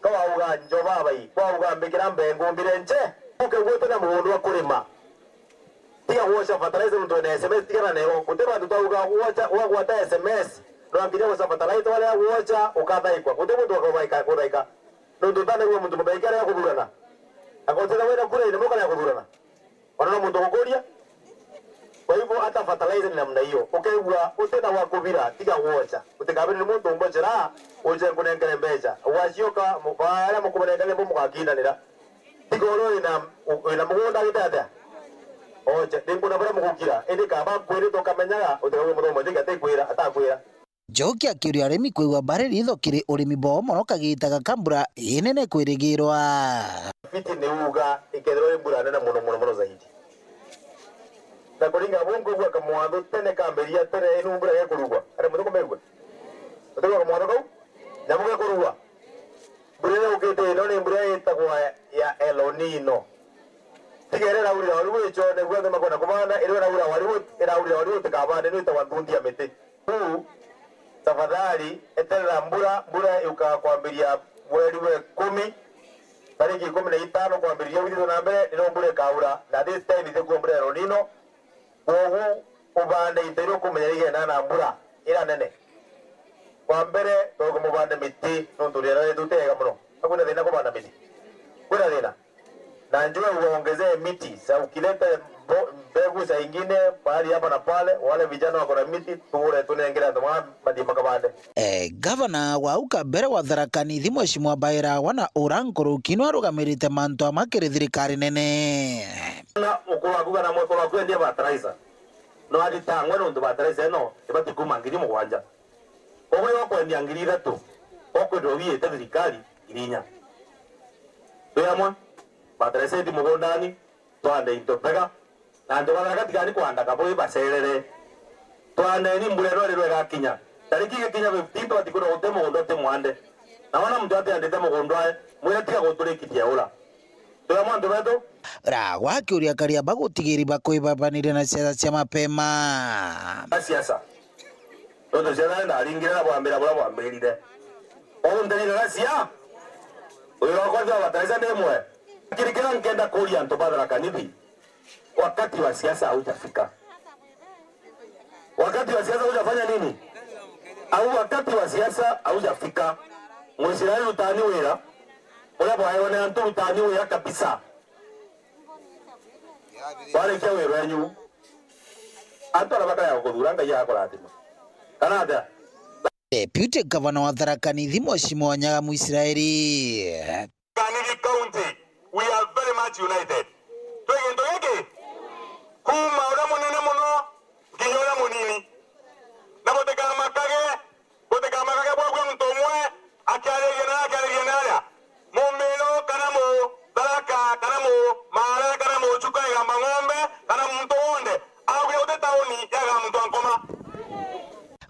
Ka wauga njo babai, kwauga mbikira mbengu mbire nche, ukegwete na mugunda wa kurima. Tiga gwocha fertilizer nontu wina S M S, tigana nayo. Guti bantu twauga gwocha, wagwata S M S, no nginya gwocha fertilizer, waria gwocha, ukathaikwa. Guti muntu akathaika, kuthaika. Nontu utanagua muntu muthaike aria akuthurana. Akotira wina kura ina muka aria akuthurana. Ona no muntu gukuria. Kwa hivyo hata fertilizer ni namna hiyo. Ukaigua utina gwa kubira, tiga gwocha. Utikabire ni muntu umbochera, uche nkunenkere mbecha. Ugacioka, mu-, aria mukumunengere bo mugakindanira. Tiga uria wina, wina mugunda agite atia? Oche, ni mbona baria mugukira, indi kaba kwirite ukamenyaga, utikague muthomo, indi atikwira, atakwira. Njuki akiuria arimi kwigua bari ritho kiri urimi bwao mono kagita gaka mbura inene kwirigirwa. Fiti ni uga ikethirwa i mbura nene muno, muno, muno zaidi. Na kuringa bu nkuigua kamwatho tene kambiria tene, inu mbura gekurugwa. Aria muthuku mbeigua? Utigua kamwatho kau? Nyamu gekurugwa. Mbura iria yukite ino ni mbura itagwa ya El Nino. Tiga iria iraurira waru wichone, guothe makwenda kubanda, iria iraura waru, iraurira waru utikabande, ni itagwa nthundi ya miti. Riu, tafadhali, eterera mbura, mbura yukaa kwambiria mweri wa ikumi, tariki ikumi na itano kwambiriria wiki na mbere, nirio mbura ikaura, na this time itikua mbura ya El Nino. Kwogu ubande into iria ukumenya igenda na mbura ira nene. Kwa mbere, tukumubande miti, nontu riera ritu ti riega muno. Ka kwina thina kubanda miti? Kwina thina? Na njue uongezee miti, sa ukileta mbo-, mbegu saa ingine, pahali hapa na pale, wale vijana wako na miti, tugure tunengere antu ma mathie makabande. Eh, gavana wa au kabere wa Tharaka Nithi, Mheshimiwa Mbairagwa na ura nkuruki nwe arugamirite mantu amwe kiri thirikari nene. Na ukuru waku kana mwekuru waku endia fertilizer, no athitangwe nontu fertilizer ino ibati kuma ngiri mugwanja. Koguo yo kwendia ngiri ithatu, okwendwa wiite thirikari ngiri inya. Twi amwe, fertilizer iti mugundani, twande into mbega, na antu ba Tharaka tigani kwanda kabui bacerere. Bandeni mbura ino riro igakinya. Tariki igakinya fifteen, batikwenda gutia mugunda uti mwande. Na wana muntu atiandite mugunda ae, mwire tiga guturikithia ura. Twira mwantu betu? Ragwa akiuria karia bagutigiri bakwibabaniria na siasa cia mapema. Na siasa. Nontu siasa ndaringire na bwambira buria bwambirire. Ugu ntirire na sia. Uyu wakwa ndio bataiza ndimwe. Kiri kira nkenda kuria antu ba Tharaka Nithi. Wakati wa siasa haujafika. Wakati wa siasa haujafanya nini? Au wakati wa siasa haujafika. Mwisraeli rutani wira. Uria bwaewa ni antu rutani wira kabisa. Bwarikia wira wenyu. Antu aria bakaya gukuthura Ngai agakurathima. Kana atia? Deputy Governor wa Tharaka Nithi Mheshimiwa Nyaga Mwisraeli. Tharaka Nithi County, we are very much united. Twi gintu giki, kuuma uria munene muno nginya uria munini. Na butikamakage, butikamakage bwagua muntu umwe akiariria na akiariria na aria. Mumiru kana Mutharaka kana Mumaara kana Muchuka igamba ng'ombe kana muntu wonthe auge uti tauni yaga muntu ankoma.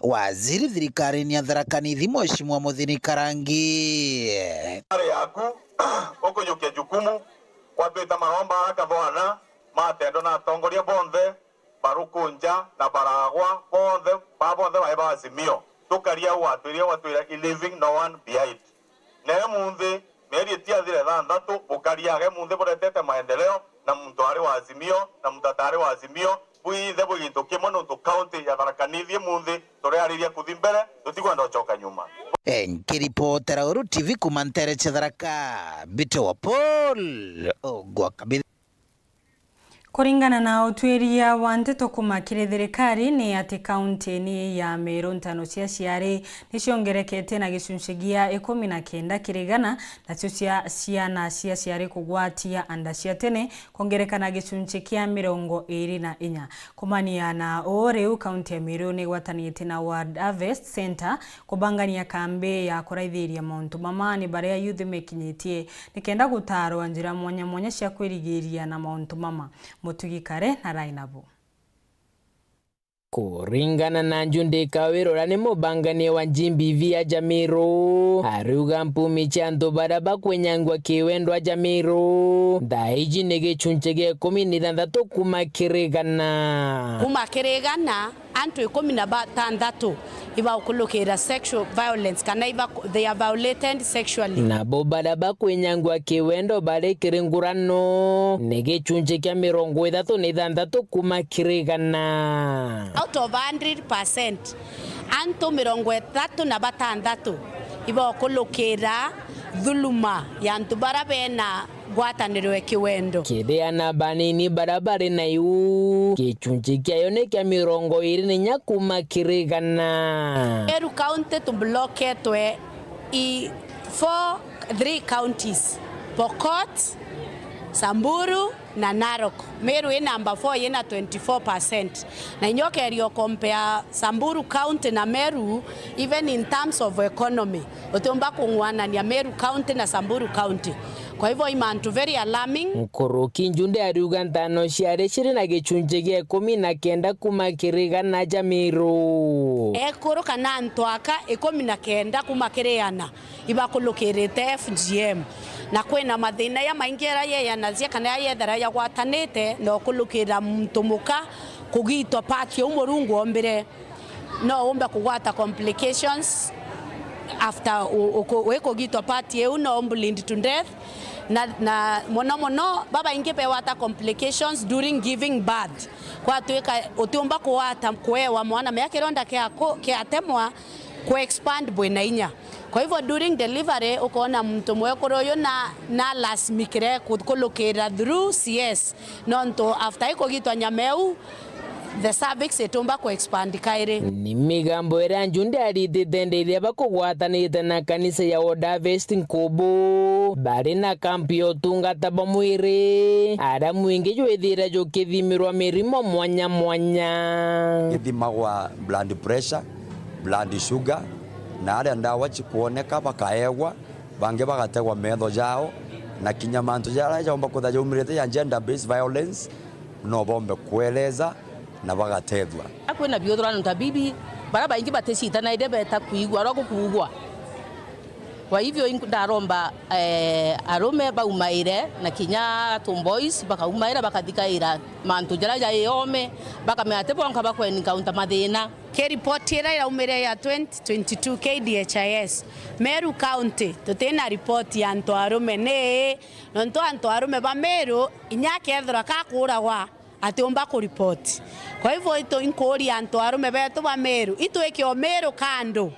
Waziri thirikarine ya Tharaka Nithi Mheshimiwa Muthini Karangi. Ari yaku ukujukia jukumu, kwambita maromba akathwana matendo na atongoria bonthe, barukunja na baragwa bonthe, ba bonthe bai ba Azimio. Tukaria gwatwiria gwatwira i leaving no one behind. Na emunthi, mieri itiathire thanthatu, bukariaga emunthi buretete maendeleo, na muntu ari wa Azimio, na muntu atari wa Azimio, bwinthe bwi gintu kimwe, nontu county ya Tharaka Nithi emunthi turiariria kuthi mbere, tutikwenda ucoka nyuma. Nkiripotera Uru T V kuuma ntere cia Tharaka, Mbite wa Paul Ogwa Kabitha. Kuringana na utwiria wa nteto kuuma kiri thirikari, ni ati kaunti-ini ya Meru ntano cia ciari ni ciongerekete na gicunci gia ikumi na kenda kiri igana, nacio cia ciana cia ciari kugwatia nda cia tene kwongereka na gicunci kia mirongo iri na inya. Kumania na uu, riu kaunti ya Meru ni igwatanite na World Harvest Centre kubangania kambi ya kuraithiria mauntu mama ni baria youth mekinyitie nikenda gutaarwa njira mwanya mwanya cia kwirigiria na mauntu mama. Mutugi Kare na Rainabu. Kuringana na Njunde Kawirora ni mubangania wa G B V aja Meru, ariuga mpumi cia antu baria bakwinyangua kiwendo aja Meru thaa iji ni gicunci gia ikumi na ithanthatu kuuma kiri igana. Kuuma kiri igana, antu ikumi na batanthatu ibaukulukira sexual violence kana iba, they are violated sexually. Nabo baria bakwinyangua kiwendo bari kiri ngurano ni gicunci kia mirongo ithatu na ithanthatu kuuma kiri igana. Out of hundred percent, antu mirongo ithatu na batanthatu ibaukulukira thuluma ya antu baria bena ngwataniro ya kiwendo. Kiri ana banini baria bari na iu, gicunci kiayo ni kia mirongo iri na inya kuuma kiri igana. Meru County tubloketwe i four, three counties, Pokot, Samburu na Narok. Meru i number four, ina twenty-four percent. Na inya ukeria ukompea Samburu County na Meru, even in terms of economy, utiumba kung'wanania Meru County na Samburu County. Kwa hivyo, i mantu very alarming. Nkuruki Njunde ariuga ntano ciari ciri na gicunci gia ikumi na kenda kuuma kiri igana ja Meru. Ekuru kana antu aka ikumi na kenda kuuma kiri ana ibakulukirite F G M, na kwina mathina ya maingi aria yeyanagia kana yethera yagwatanite na ukulukira muntu muka kugitwa part iu Murungu ombire. No umbe kugwata complications after u-, uku-, wikugitwa part iu, no umbe lead to death. Na, na mono mono, babaingi begwata complications during giving birth. Kwatwika utiumba kugwata, kuewa mwana mea kironda kia ku-, kiatemwa, ku expand bwina inya. Kwa hivyo, during delivery, ukoona muntu mwekuru uyu na, na lasimikire ku-, kulukira through C S. Nontu after ikugitwa nyama iu, the cervix itumba ku expand kairi. Ni migambo iria Njunde aritite ndeithia bakugwatanite na kanisa ya World Harvest Nkubu, bari na kampu ya utungata bwa mwiri, aria mwingi jwithire jukithimirwa mirimo mwanya mwanya. Githimagwa blood pressure, blood sugar, na aria ndawa cikwoneka bakaegwa, bangi bagategwa metho jao, na kinya mantu jaria jaumba kwithira jaumirite ja gender based violence, no bombe kueleza, na bagatethua. Kwina biuthurano ta bibi, bara baingi baticitanairie beta kwigua uria gukuugwa. Kwa hivyo, ink-, ndaromba, eh, arume baumaire na kinya atumboys bakaumaira bakathikaira mantu jaria jai ome, bakamenya ati bonka bakwencounter mathina. Ki report iria iraumire ya twenty twenty-two K D H I S, Meru County, tutina report ya antu arume ni ii, nontu antu arume ba Meru, inya akethirwa kakuragwa, atiumba kuripoti. Kwa hivyo, itu, inkuuria antu arume betu ba Meru, itwike o Meru kando,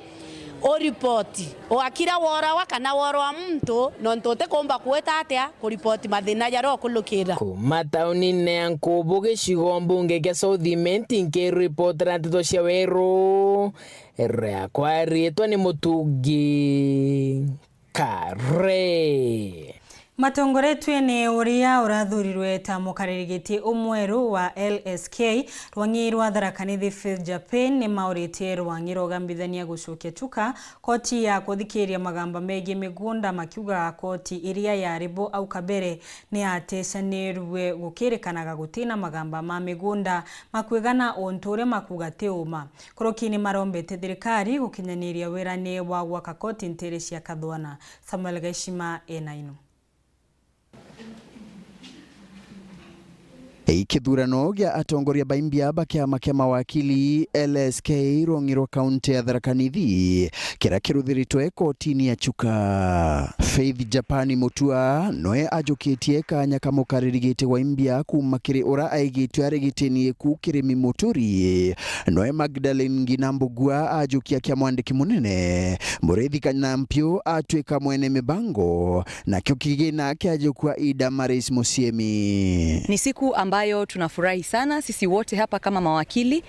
uripoti ugakira woragwa kana worwa muntu, nontu utikumba kwita atia kuripoti mathina jaria ukulukira. Kuma taunine ya Nkubu, gicigo mbunge kia South Imenti, nkiripotera nteto cia Weru, riakwa riitwa ni Mutungi Kare. Matongoretue ni uria urathurirwe ta mukaririgitie umweru wa L S K, rwang'i rwa Tharaka Nithi Faith Japan ni mauritie rwang'i rwa ugambithania gucokia Chuka koti ya kuthikiria magamba megii migunda, makiuga koti iria yari bo au kabere ni yatecanirue gukirikanaga gutina magamba ma migunda makwigana untu uria makuuga ti uma. Kuruki ni marombete thirikari gukinyaniria wirani wa gwaka koti ntere cia Kathwana. Samuel Gaishima ena ino. Ikithurano gia atongoria ba imbia ba kiama kia mawakili L S K rwang'i rwa kaunti ya Tharaka Nithi, kiria kiruthiritwe kotini ya Chuka. Faith Japani Mutua noe ajukitie kanya ka mukariri giti wa imbia kuma kiri ura aigitwe ari gitini giku kiri Mimuturi. Noe Magdalene Ngina Mbugua ajukia kia mwandiki munene, Muriithi Kanampiu atwika mwene mibango, nakio kigina kiajukua i Damaris Musiemi. Ni siku ambayo tunafurahi sana sisi wote hapa kama mawakili,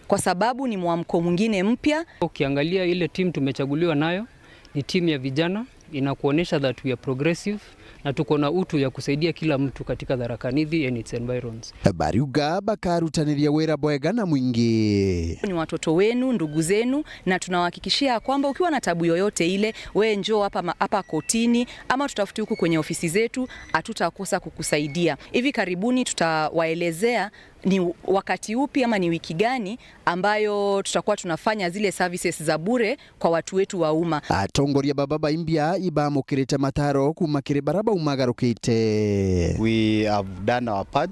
kwa sababu ni mwamko mwingine mpya. Ukiangalia ile timu tumechaguliwa nayo, ni timu ya vijana, inakuonesha that we are progressive na tuko na utu ya kusaidia kila mtu katika Tharaka Nithi and its environs. Bariuga bakarutaniria wira bwega na mwingi. Ni watoto wenu, ndugu zenu, na tunawahakikishia ya kwamba ukiwa na tabu yoyote ile, we njoo hapa ma-, hapa kotini, ama tutafute huku kwenye ofisi zetu, hatutakosa kukusaidia. Hivi karibuni tutawaelezea ni wakati upi ama ni wiki gani ambayo tutakuwa tunafanya zile services za bure kwa watu wetu wa umma. Atongoria baba ba imbia ibamukirite mataro kuma kiri bara baumagarukite. We have done our part.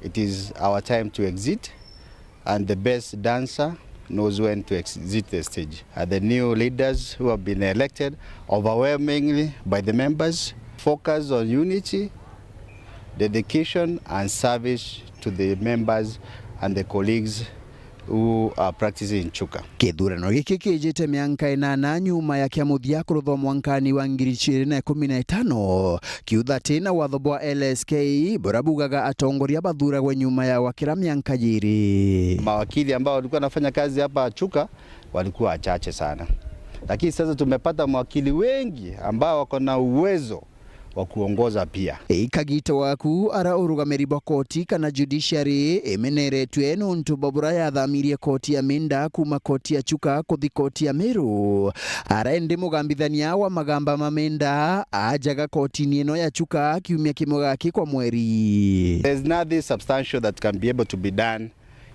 It is our time to exit, and the best dancer knows when to exit the stage. And the new leaders who have been elected overwhelmingly by the members focus on unity, dedication and service to the members and the colleagues who are practicing in Chuka. Kithurano giki kijite mianka inana nyuma ya kia muthia kuruthwa mwankani wa ngiri igiri na ikumi na itano, kiuthati na watho bwa L S K, buria bugaga atongoria bathuragwe nyuma ya gwakira mianka yiri. Mawakili ambao walikuwa wanafanya kazi hapa Chuka walikuwa wachache sana, lakini sasa tumepata mawakili wengi ambao wako na uwezo wa kuongoza pia. Ikagita waku ara urugamiri bwa koti kana judiciary imeneretwe nuntu bwa bura yathamirie koti ya Minda kuma koti ya Chuka kuthi koti ya Meru. Ara indi mugambithania wa magamba ma Minda ajaga kotini ino ya Chuka kiumia kimwe gaki kwa mweri. There's nothing substantial that can be able to be done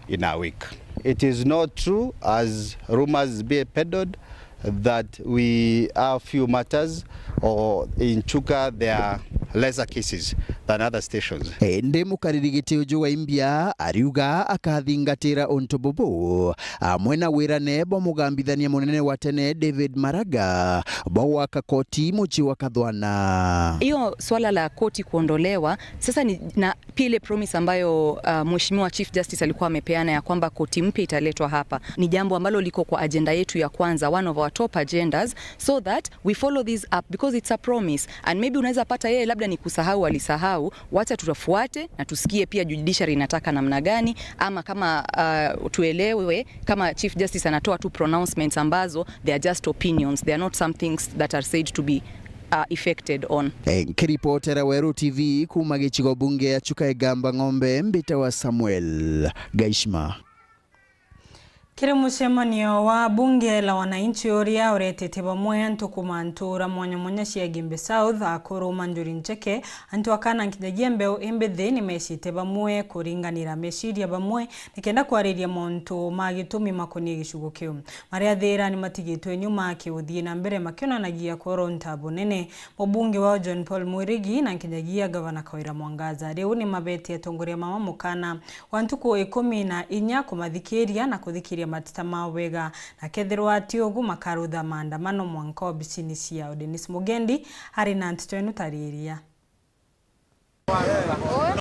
in a week. It is not true, as rumors be peddled, that we have few matters, or in Chuka there are lesser cases than other stations. Indi mukariri giti uju wa imbia ariuga akathingatira untu bubu, amwe na wirane bwa mugambithania munene wa tene David Maraga bwa gwaka koti mucii wa Kathwana. Hiyo swala la koti kuondolewa sasa ni, na pia ile promise ambayo, uh, Mheshimiwa Chief Justice alikuwa amepeana ya kwamba koti mpya italetwa hapa, ni jambo ambalo liko kwa ajenda yetu ya kwanza, one of our top agendas, so that we follow this up because it's a promise. And maybe unaweza pata yeye labda ni kusahau alisahau, wacha tutafuate na tusikie pia judiciary inataka namna gani, ama kama, uh, tuelewe kama Chief Justice anatoa tu pronouncements ambazo they are just opinions, they are not some things that are said to be uh, effected on. Eh, nkiripotera Weru T V kuma gicigo bunge ya Chuka Igamba Ng'ombe, mbitawa Samuel Gaishima. Kiri mucemanio wa bunge la wananchi uria uretete bamwe antu kuma ntura mwanya mwanya cia Igembe South, akuru, manjuri ncheke, antu akana nkinyagia mbeu imbithi, ni mecite bamwe kuringanira meciria bamwe nikenda kwariria mauntu ma gitumi makonie gicigo kiu. Maria thira ni matigitwe nyuma kiuthii na mbere makionanagia kworonta bunene. Mubunge wao John Paul Mwirigi na nkinyagia gavana Kawira Mwangaza riu ni mabetie atongoria mama mukana wa ntuku ikumi na inya kumathikiria na kuthikiria mateta mao wega, na kethirwa ti ugu makarutha maandamano mwanka obicini ciao. Dennis Mugendi ari na nteto ino tariria.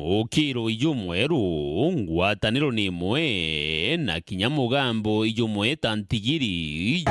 Mukiro ijumweru, ngwataniro ni imwe, na kinya mugambo ijumwe ta ntigiri.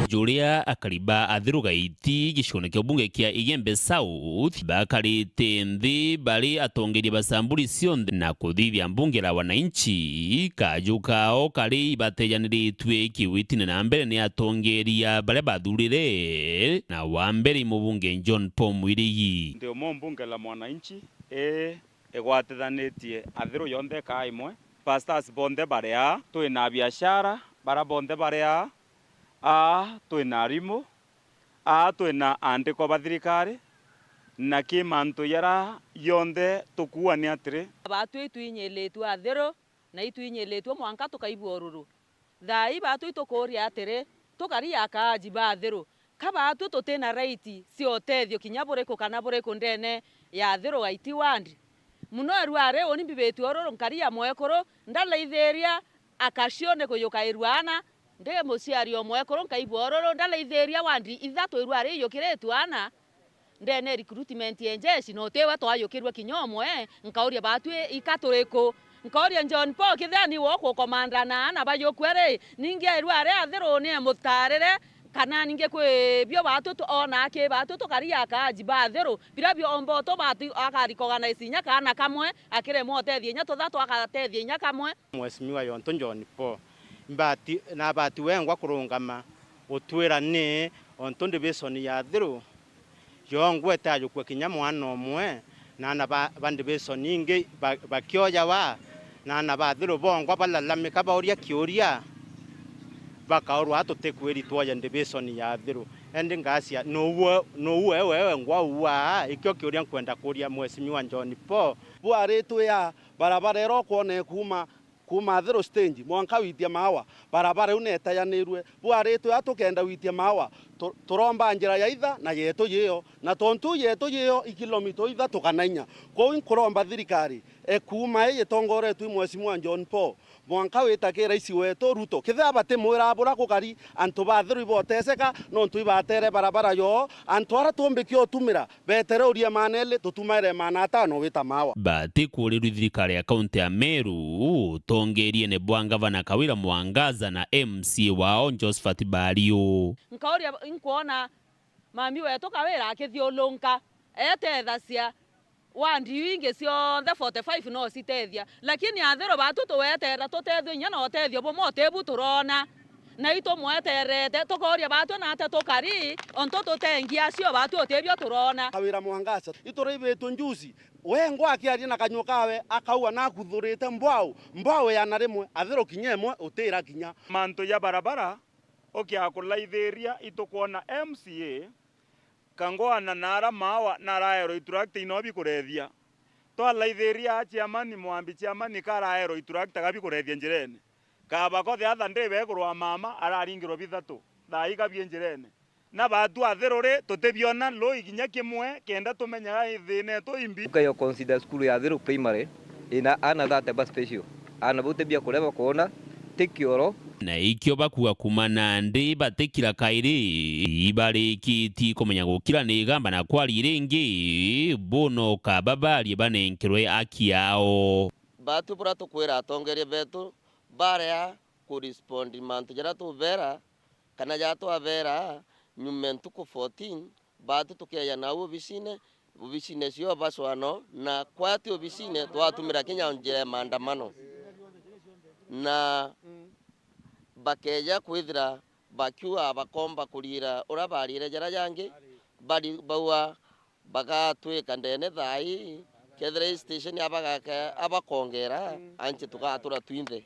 Juria akari ba Athiru Gaiti gicigone kia ubunge kia Igembe South bakarite nthi bari atongeria ba Samburu cionthe na kuthithia mbunge la wananchi kaju kao kari ibatejaniritue kiwitine na mbere ni atongeria baria bathurire, na wa mbere i mubunge John Paul Mwirigi. Ndi umwe mbunge la mwananchi, ii igwatithanitie Athiru yonthe kaa imwe. Pastors bonthe bari aa, twi na biashara bara bonthe bari aa, aa twi na arimu, aa twi na aandikwa ba thirikari, na ki mantu jaria jonthe tukuua ni atiri. Baatwi itwinyiritue Athiru, na itwinyiritue mwanka tukaigua ururu. Thaa ii baatwi itukuuria atiri, tukari akaaji ba Athiru, ka baatwi tuti na right cia utethio kinya buriku kana buriku ndene ya Athiru Gaiti ward? Muno irua ri uni mbibitue ururu nkari ya mwekuru, ndaraithiria akacio ni kujukairua ana, ndi muciari o mwekuru nkaigua ururu, ndaraithiria ward ithatu irua ri ijukiritue ana. Ndene recruitment ya njeshi, no tiwe twayukirwe kinya umwe, nkauria baatwi ika turiku? Nkauria John Paul, kethira niwe ukukomanda na ana bayukue ri, ningi airua aria Athiru ni emutarire, kana ningi kwi bio baatwi tu-, ona aki baatwi tukari akaaji ba Athiru, biria biomba utu baatwi akarikogana ici inya kaana kamwe, akiremwa utethia inya tuthatu agatethia inya kamwe. Mheshimiwa yontu John Paul, mbati, na bati wengwa kurungama gutwira ni ontu division ya Athiru yongwa itayukua kinya mwana umwe, na ana ba, ba division ingi ba, bakiojawa, na ana ba Athiru bongwa balalamika bauria kiuria, bakaurwa tutikwiri twoja division ya Athiru. Endi ngacia, nuuwe, nuuwe wewe ngwa uaa? Ikio kiuria nkwenda kuuria Mheshimiwa John Paul. Bwaritwe ya barabara ira ukwona ikuuma kuuma Athiru stage mwanka witia Maawa, barabara iu neetayanirue. Bwaritwe a tukenda witia Maawa, tu-, turomba njira ya itha na yetu yiyo, na tontu yetu yiyo i kilomita ithatu kana inya. Kwou inkuromba thirikari ekuuma ii itongoretue i Mheshimiwa John Paul, mwanka wita ki raisi wetu Ruto, kethira batimwira bura kukari, antu ba Athiru iboteseka nontu ibatere barabara yoo, antu aria tumbiki utumira betere uria maana eli, tutumaire maana atano wita Maawa. Batikuurirua thirikari ya kaunti ya Meru, utongeriene bwa ngavana Kawira Mwangaza na M C A wao Josephat Bario. Nkauria, inkwona mami wetu Kawira akithiulunka etethacia ward iu ingi cionthe forty five no citethia, lakini Athiru batu tuweterera tutethio inya na utethio bumwe utibu turona. Na itumweterete, tukooria batwi natia tukari, ontu tutengia acio batwi utibio turona. Kawira Mwangaza, ituraibitwe njuzi, wengwa akiaria na kanyua kawe, akauga nakuthurite mbwau, mbwau ya na rimwe, Athiru kinya imwe utira kinya. Mantu ja barabara, ukiaga kulaithiria itukwona M C A, Kangwana na ara Maawa naraerwa iturakta ino bikurethia. Twalaithiria chairman, Mwambi chairman karaerwa iturakta gabikurethia njirene. Kaba ko the other day begurwa mama araringirwa bithatu, thaa ii kabie njirene. Na batu Athiru ri tutibiona loi kinya kimwe, kenda tumenyaga thina etu imbi. Tukayo consider school ya Athiru primary ina ana thirty ba special. Ana bau ti bia kuria bakwona, ti kioro. Na ikio bakua kuuma nandi batikira kairi, ibarikitie kumenya gukira ni igamba na kwaria ringi, buno kaba barie banenkerwe aki yao. Batu buria tukwira atongeria betu baria ku respond mantu jaria tubera, kana jaria twabera nyuma ntuku fourteen, batu tukeeja nau obisine, obisine cio bacwano, na kwati obisine twatumira kinya njira ya maandamano. Na bakeeja kwithira bakiuga bakomba kuriira uria bariire jaria jangi, bari-, bauga bagatwika ndene thaa ii, kethira ii station abagake-, abakongera, anche tugatura twinthe.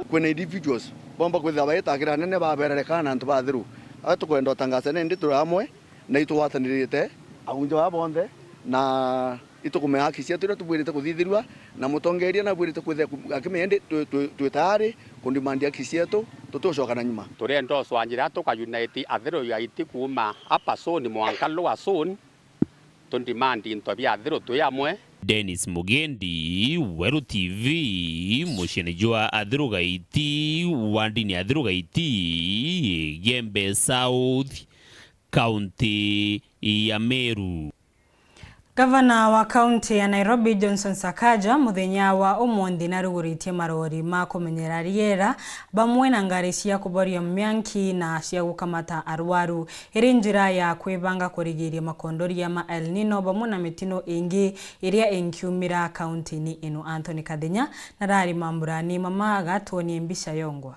Kwina individuals bomba kwithira baitagira anene baberereka na antu ba Athiru. Aa tukwenda utangaza nindi turi amwe na itugwatanirite aunja baa bonthe, na itukumenya haki cietu iria tubwirite kuthithirua, na mutongeria nabwirite kwithira ku-, akimenya indi twi, twi, twi tayari kundimandi haki cietu, tutiucoka na nyuma. Turienda ucwanjira tuka unite Athiru Gaiti kuuma hapa zone mwanka lower zone, tundimandi into bia Athiru twi amwe. Dennis Mugendi, Weru T V, muciini jwa Athiru Gaiti, wandini ya Athiru Gaiti, Igembe South, kaunti ya Meru. Gavana wa kaunti ya Nairobi, Johnson Sakaja, muthenya wa umunthi naruguritie marori ma kumenyera riera, bamwe na ngari cia kuboria mianki na cia gukamata arwaru, iri njira ya kwibanga kurigiria makondoria ma El Nino bamwe na mitino ingi iria ingiumira kaunti-ini ino. Anthony Kathenya narari mamburani mama agatuonie mbica yongwa.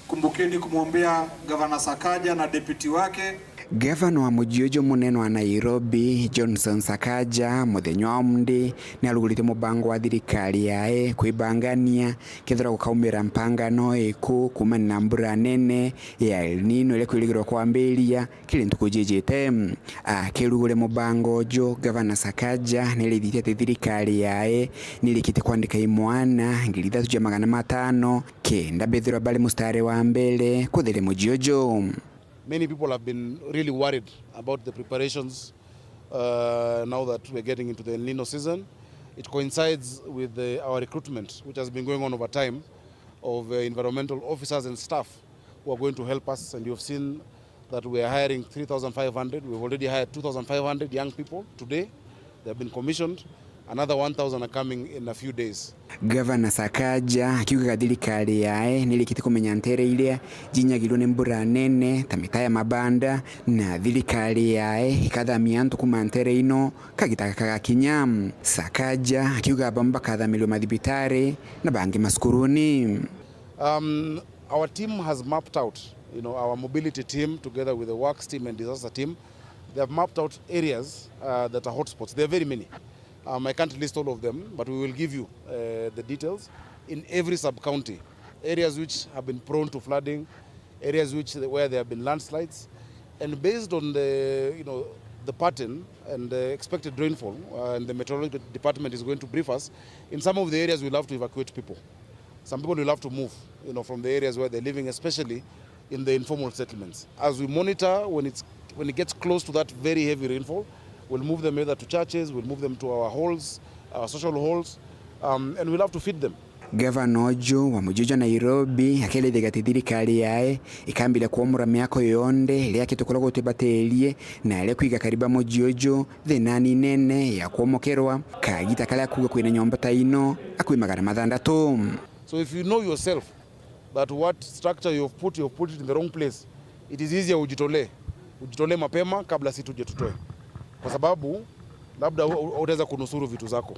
Kumbukeni kumwombea Gavana Sakaja na deputy wake. Gavana wa muji uju munene wa Nairobi, Johnson Sakaja, muthenya wa umunthi, niarugurite mubango wa thirikari yae kwibangania kethira gukaumira mpangano iku kuumania na mbura nene ya El Nino iria kwirigirwa kwambiria kiri ntuku jijite. Akiruguria mubango uju, Gavana Sakaja niarithitie ati thirikari yae nirikitie kwandika imwana ngiri ithatu ja magana matano kenda bethirwa bari mustari wa mbere kutheria muji uju. Many people have been really worried about the preparations, uh, now that we're getting into the El Nino season. It coincides with the, our recruitment, which has been going on over time, of, uh, environmental officers and staff who are going to help us, and you have seen that we are hiring three thousand five hundred. We've already hired two thousand five hundred young people today. They have been commissioned. Another one thousand are coming in a few days. Gavana Sakaja akiugaga thirikari yae nirikitie kumenya ntere iria jinyagirwe ni mbura nene ta mitaa ya mabanda, na thirikari yae ikathamia antu kuuma ntere ino kagita gaka gakinya. Sakaja akiuga bamwe bakathamirwe mathibitari na bangi macukuruni. Um, our team has mapped out, you know, our mobility team together with the works team and disaster team. They have mapped out areas, uh, that are hotspots. There are very many. Um, I can't list all of them, but we will give you, uh, the details in every sub-county. Areas which have been prone to flooding, areas which, where there have been landslides, and based on the, you know, the pattern and the expected rainfall, uh, and the meteorology department is going to brief us, in some of the areas we'll have to evacuate people. Some people will have to move, you know, from the areas where they're living, especially in the informal settlements. As we monitor, when it's, when it gets close to that very heavy rainfall, we'll move them either to churches, we'll move them to our halls, our social halls, um, and we'll have to feed them. Gavana uju wa muji uju wa Nairobi akielethia ati thirikari yae ikambiria kwomora miako yonthe iria yakitwe kuria gutibatirie, na iria kwiga kariba muji uju thina ni nene ya kwomokerwa. Kagita karia akuuga kwina nyomba ta ino akwi magana mathandatu. So if you know yourself that what structure you have put, you have put it in the wrong place, it is easier ujitolee. Ujitolee mapema kabla si tuje tutoe. Kwa sababu labda u-, u-, utaweza kunusuru vitu zako.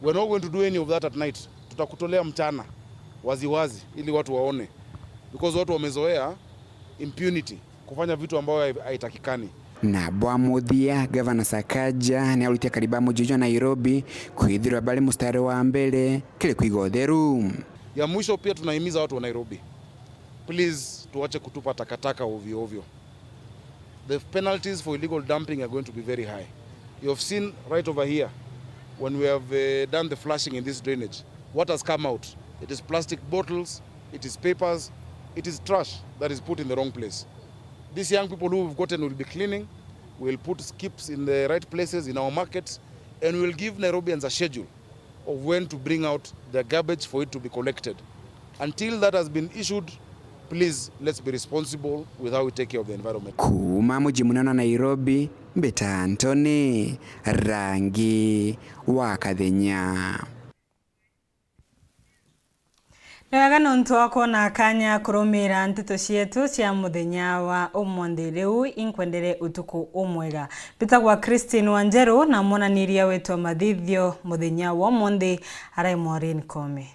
We are not going to do any of that at night. Tutakutolea mchana waziwazi ili watu waone. Because watu wamezoea impunity, kufanya vitu ambayo hai-, haitakikani. Na bwa muthia, Gavana Sakaja niarutie kariba muji uju wa Nairobi kwithirwa bari mustari wa mbere kiri kwiga utheru. Ya mwisho pia tunahimiza watu wa Nairobi, please tuache kutupa takataka ovyo ovyo. The penalties for illegal dumping are going to be very high. You have seen right over here when we have, uh, done the flushing in this drainage. What has come out? It is plastic bottles, it is papers, it is trash that is put in the wrong place. These young people who we've gotten will be cleaning, we'll put skips in the right places in our markets, and we'll give Nairobians a schedule of when to bring out their garbage for it to be collected. Until that has been issued, please, let's be responsible with how we take care of the environment. Kuuma muji munene wa Nairobi, mbita Anthony Rangi wa Kathenya. Ni wega nontu wa kwona kanya kurumira nteto cietu cia muthenya wa umunthi. Riu inkwendere utuku umwega. Mbitagwa Christine Wanjeru, na mwonaniria wetu wa mathithio muthenya wa umunthi arai Maureen Kome.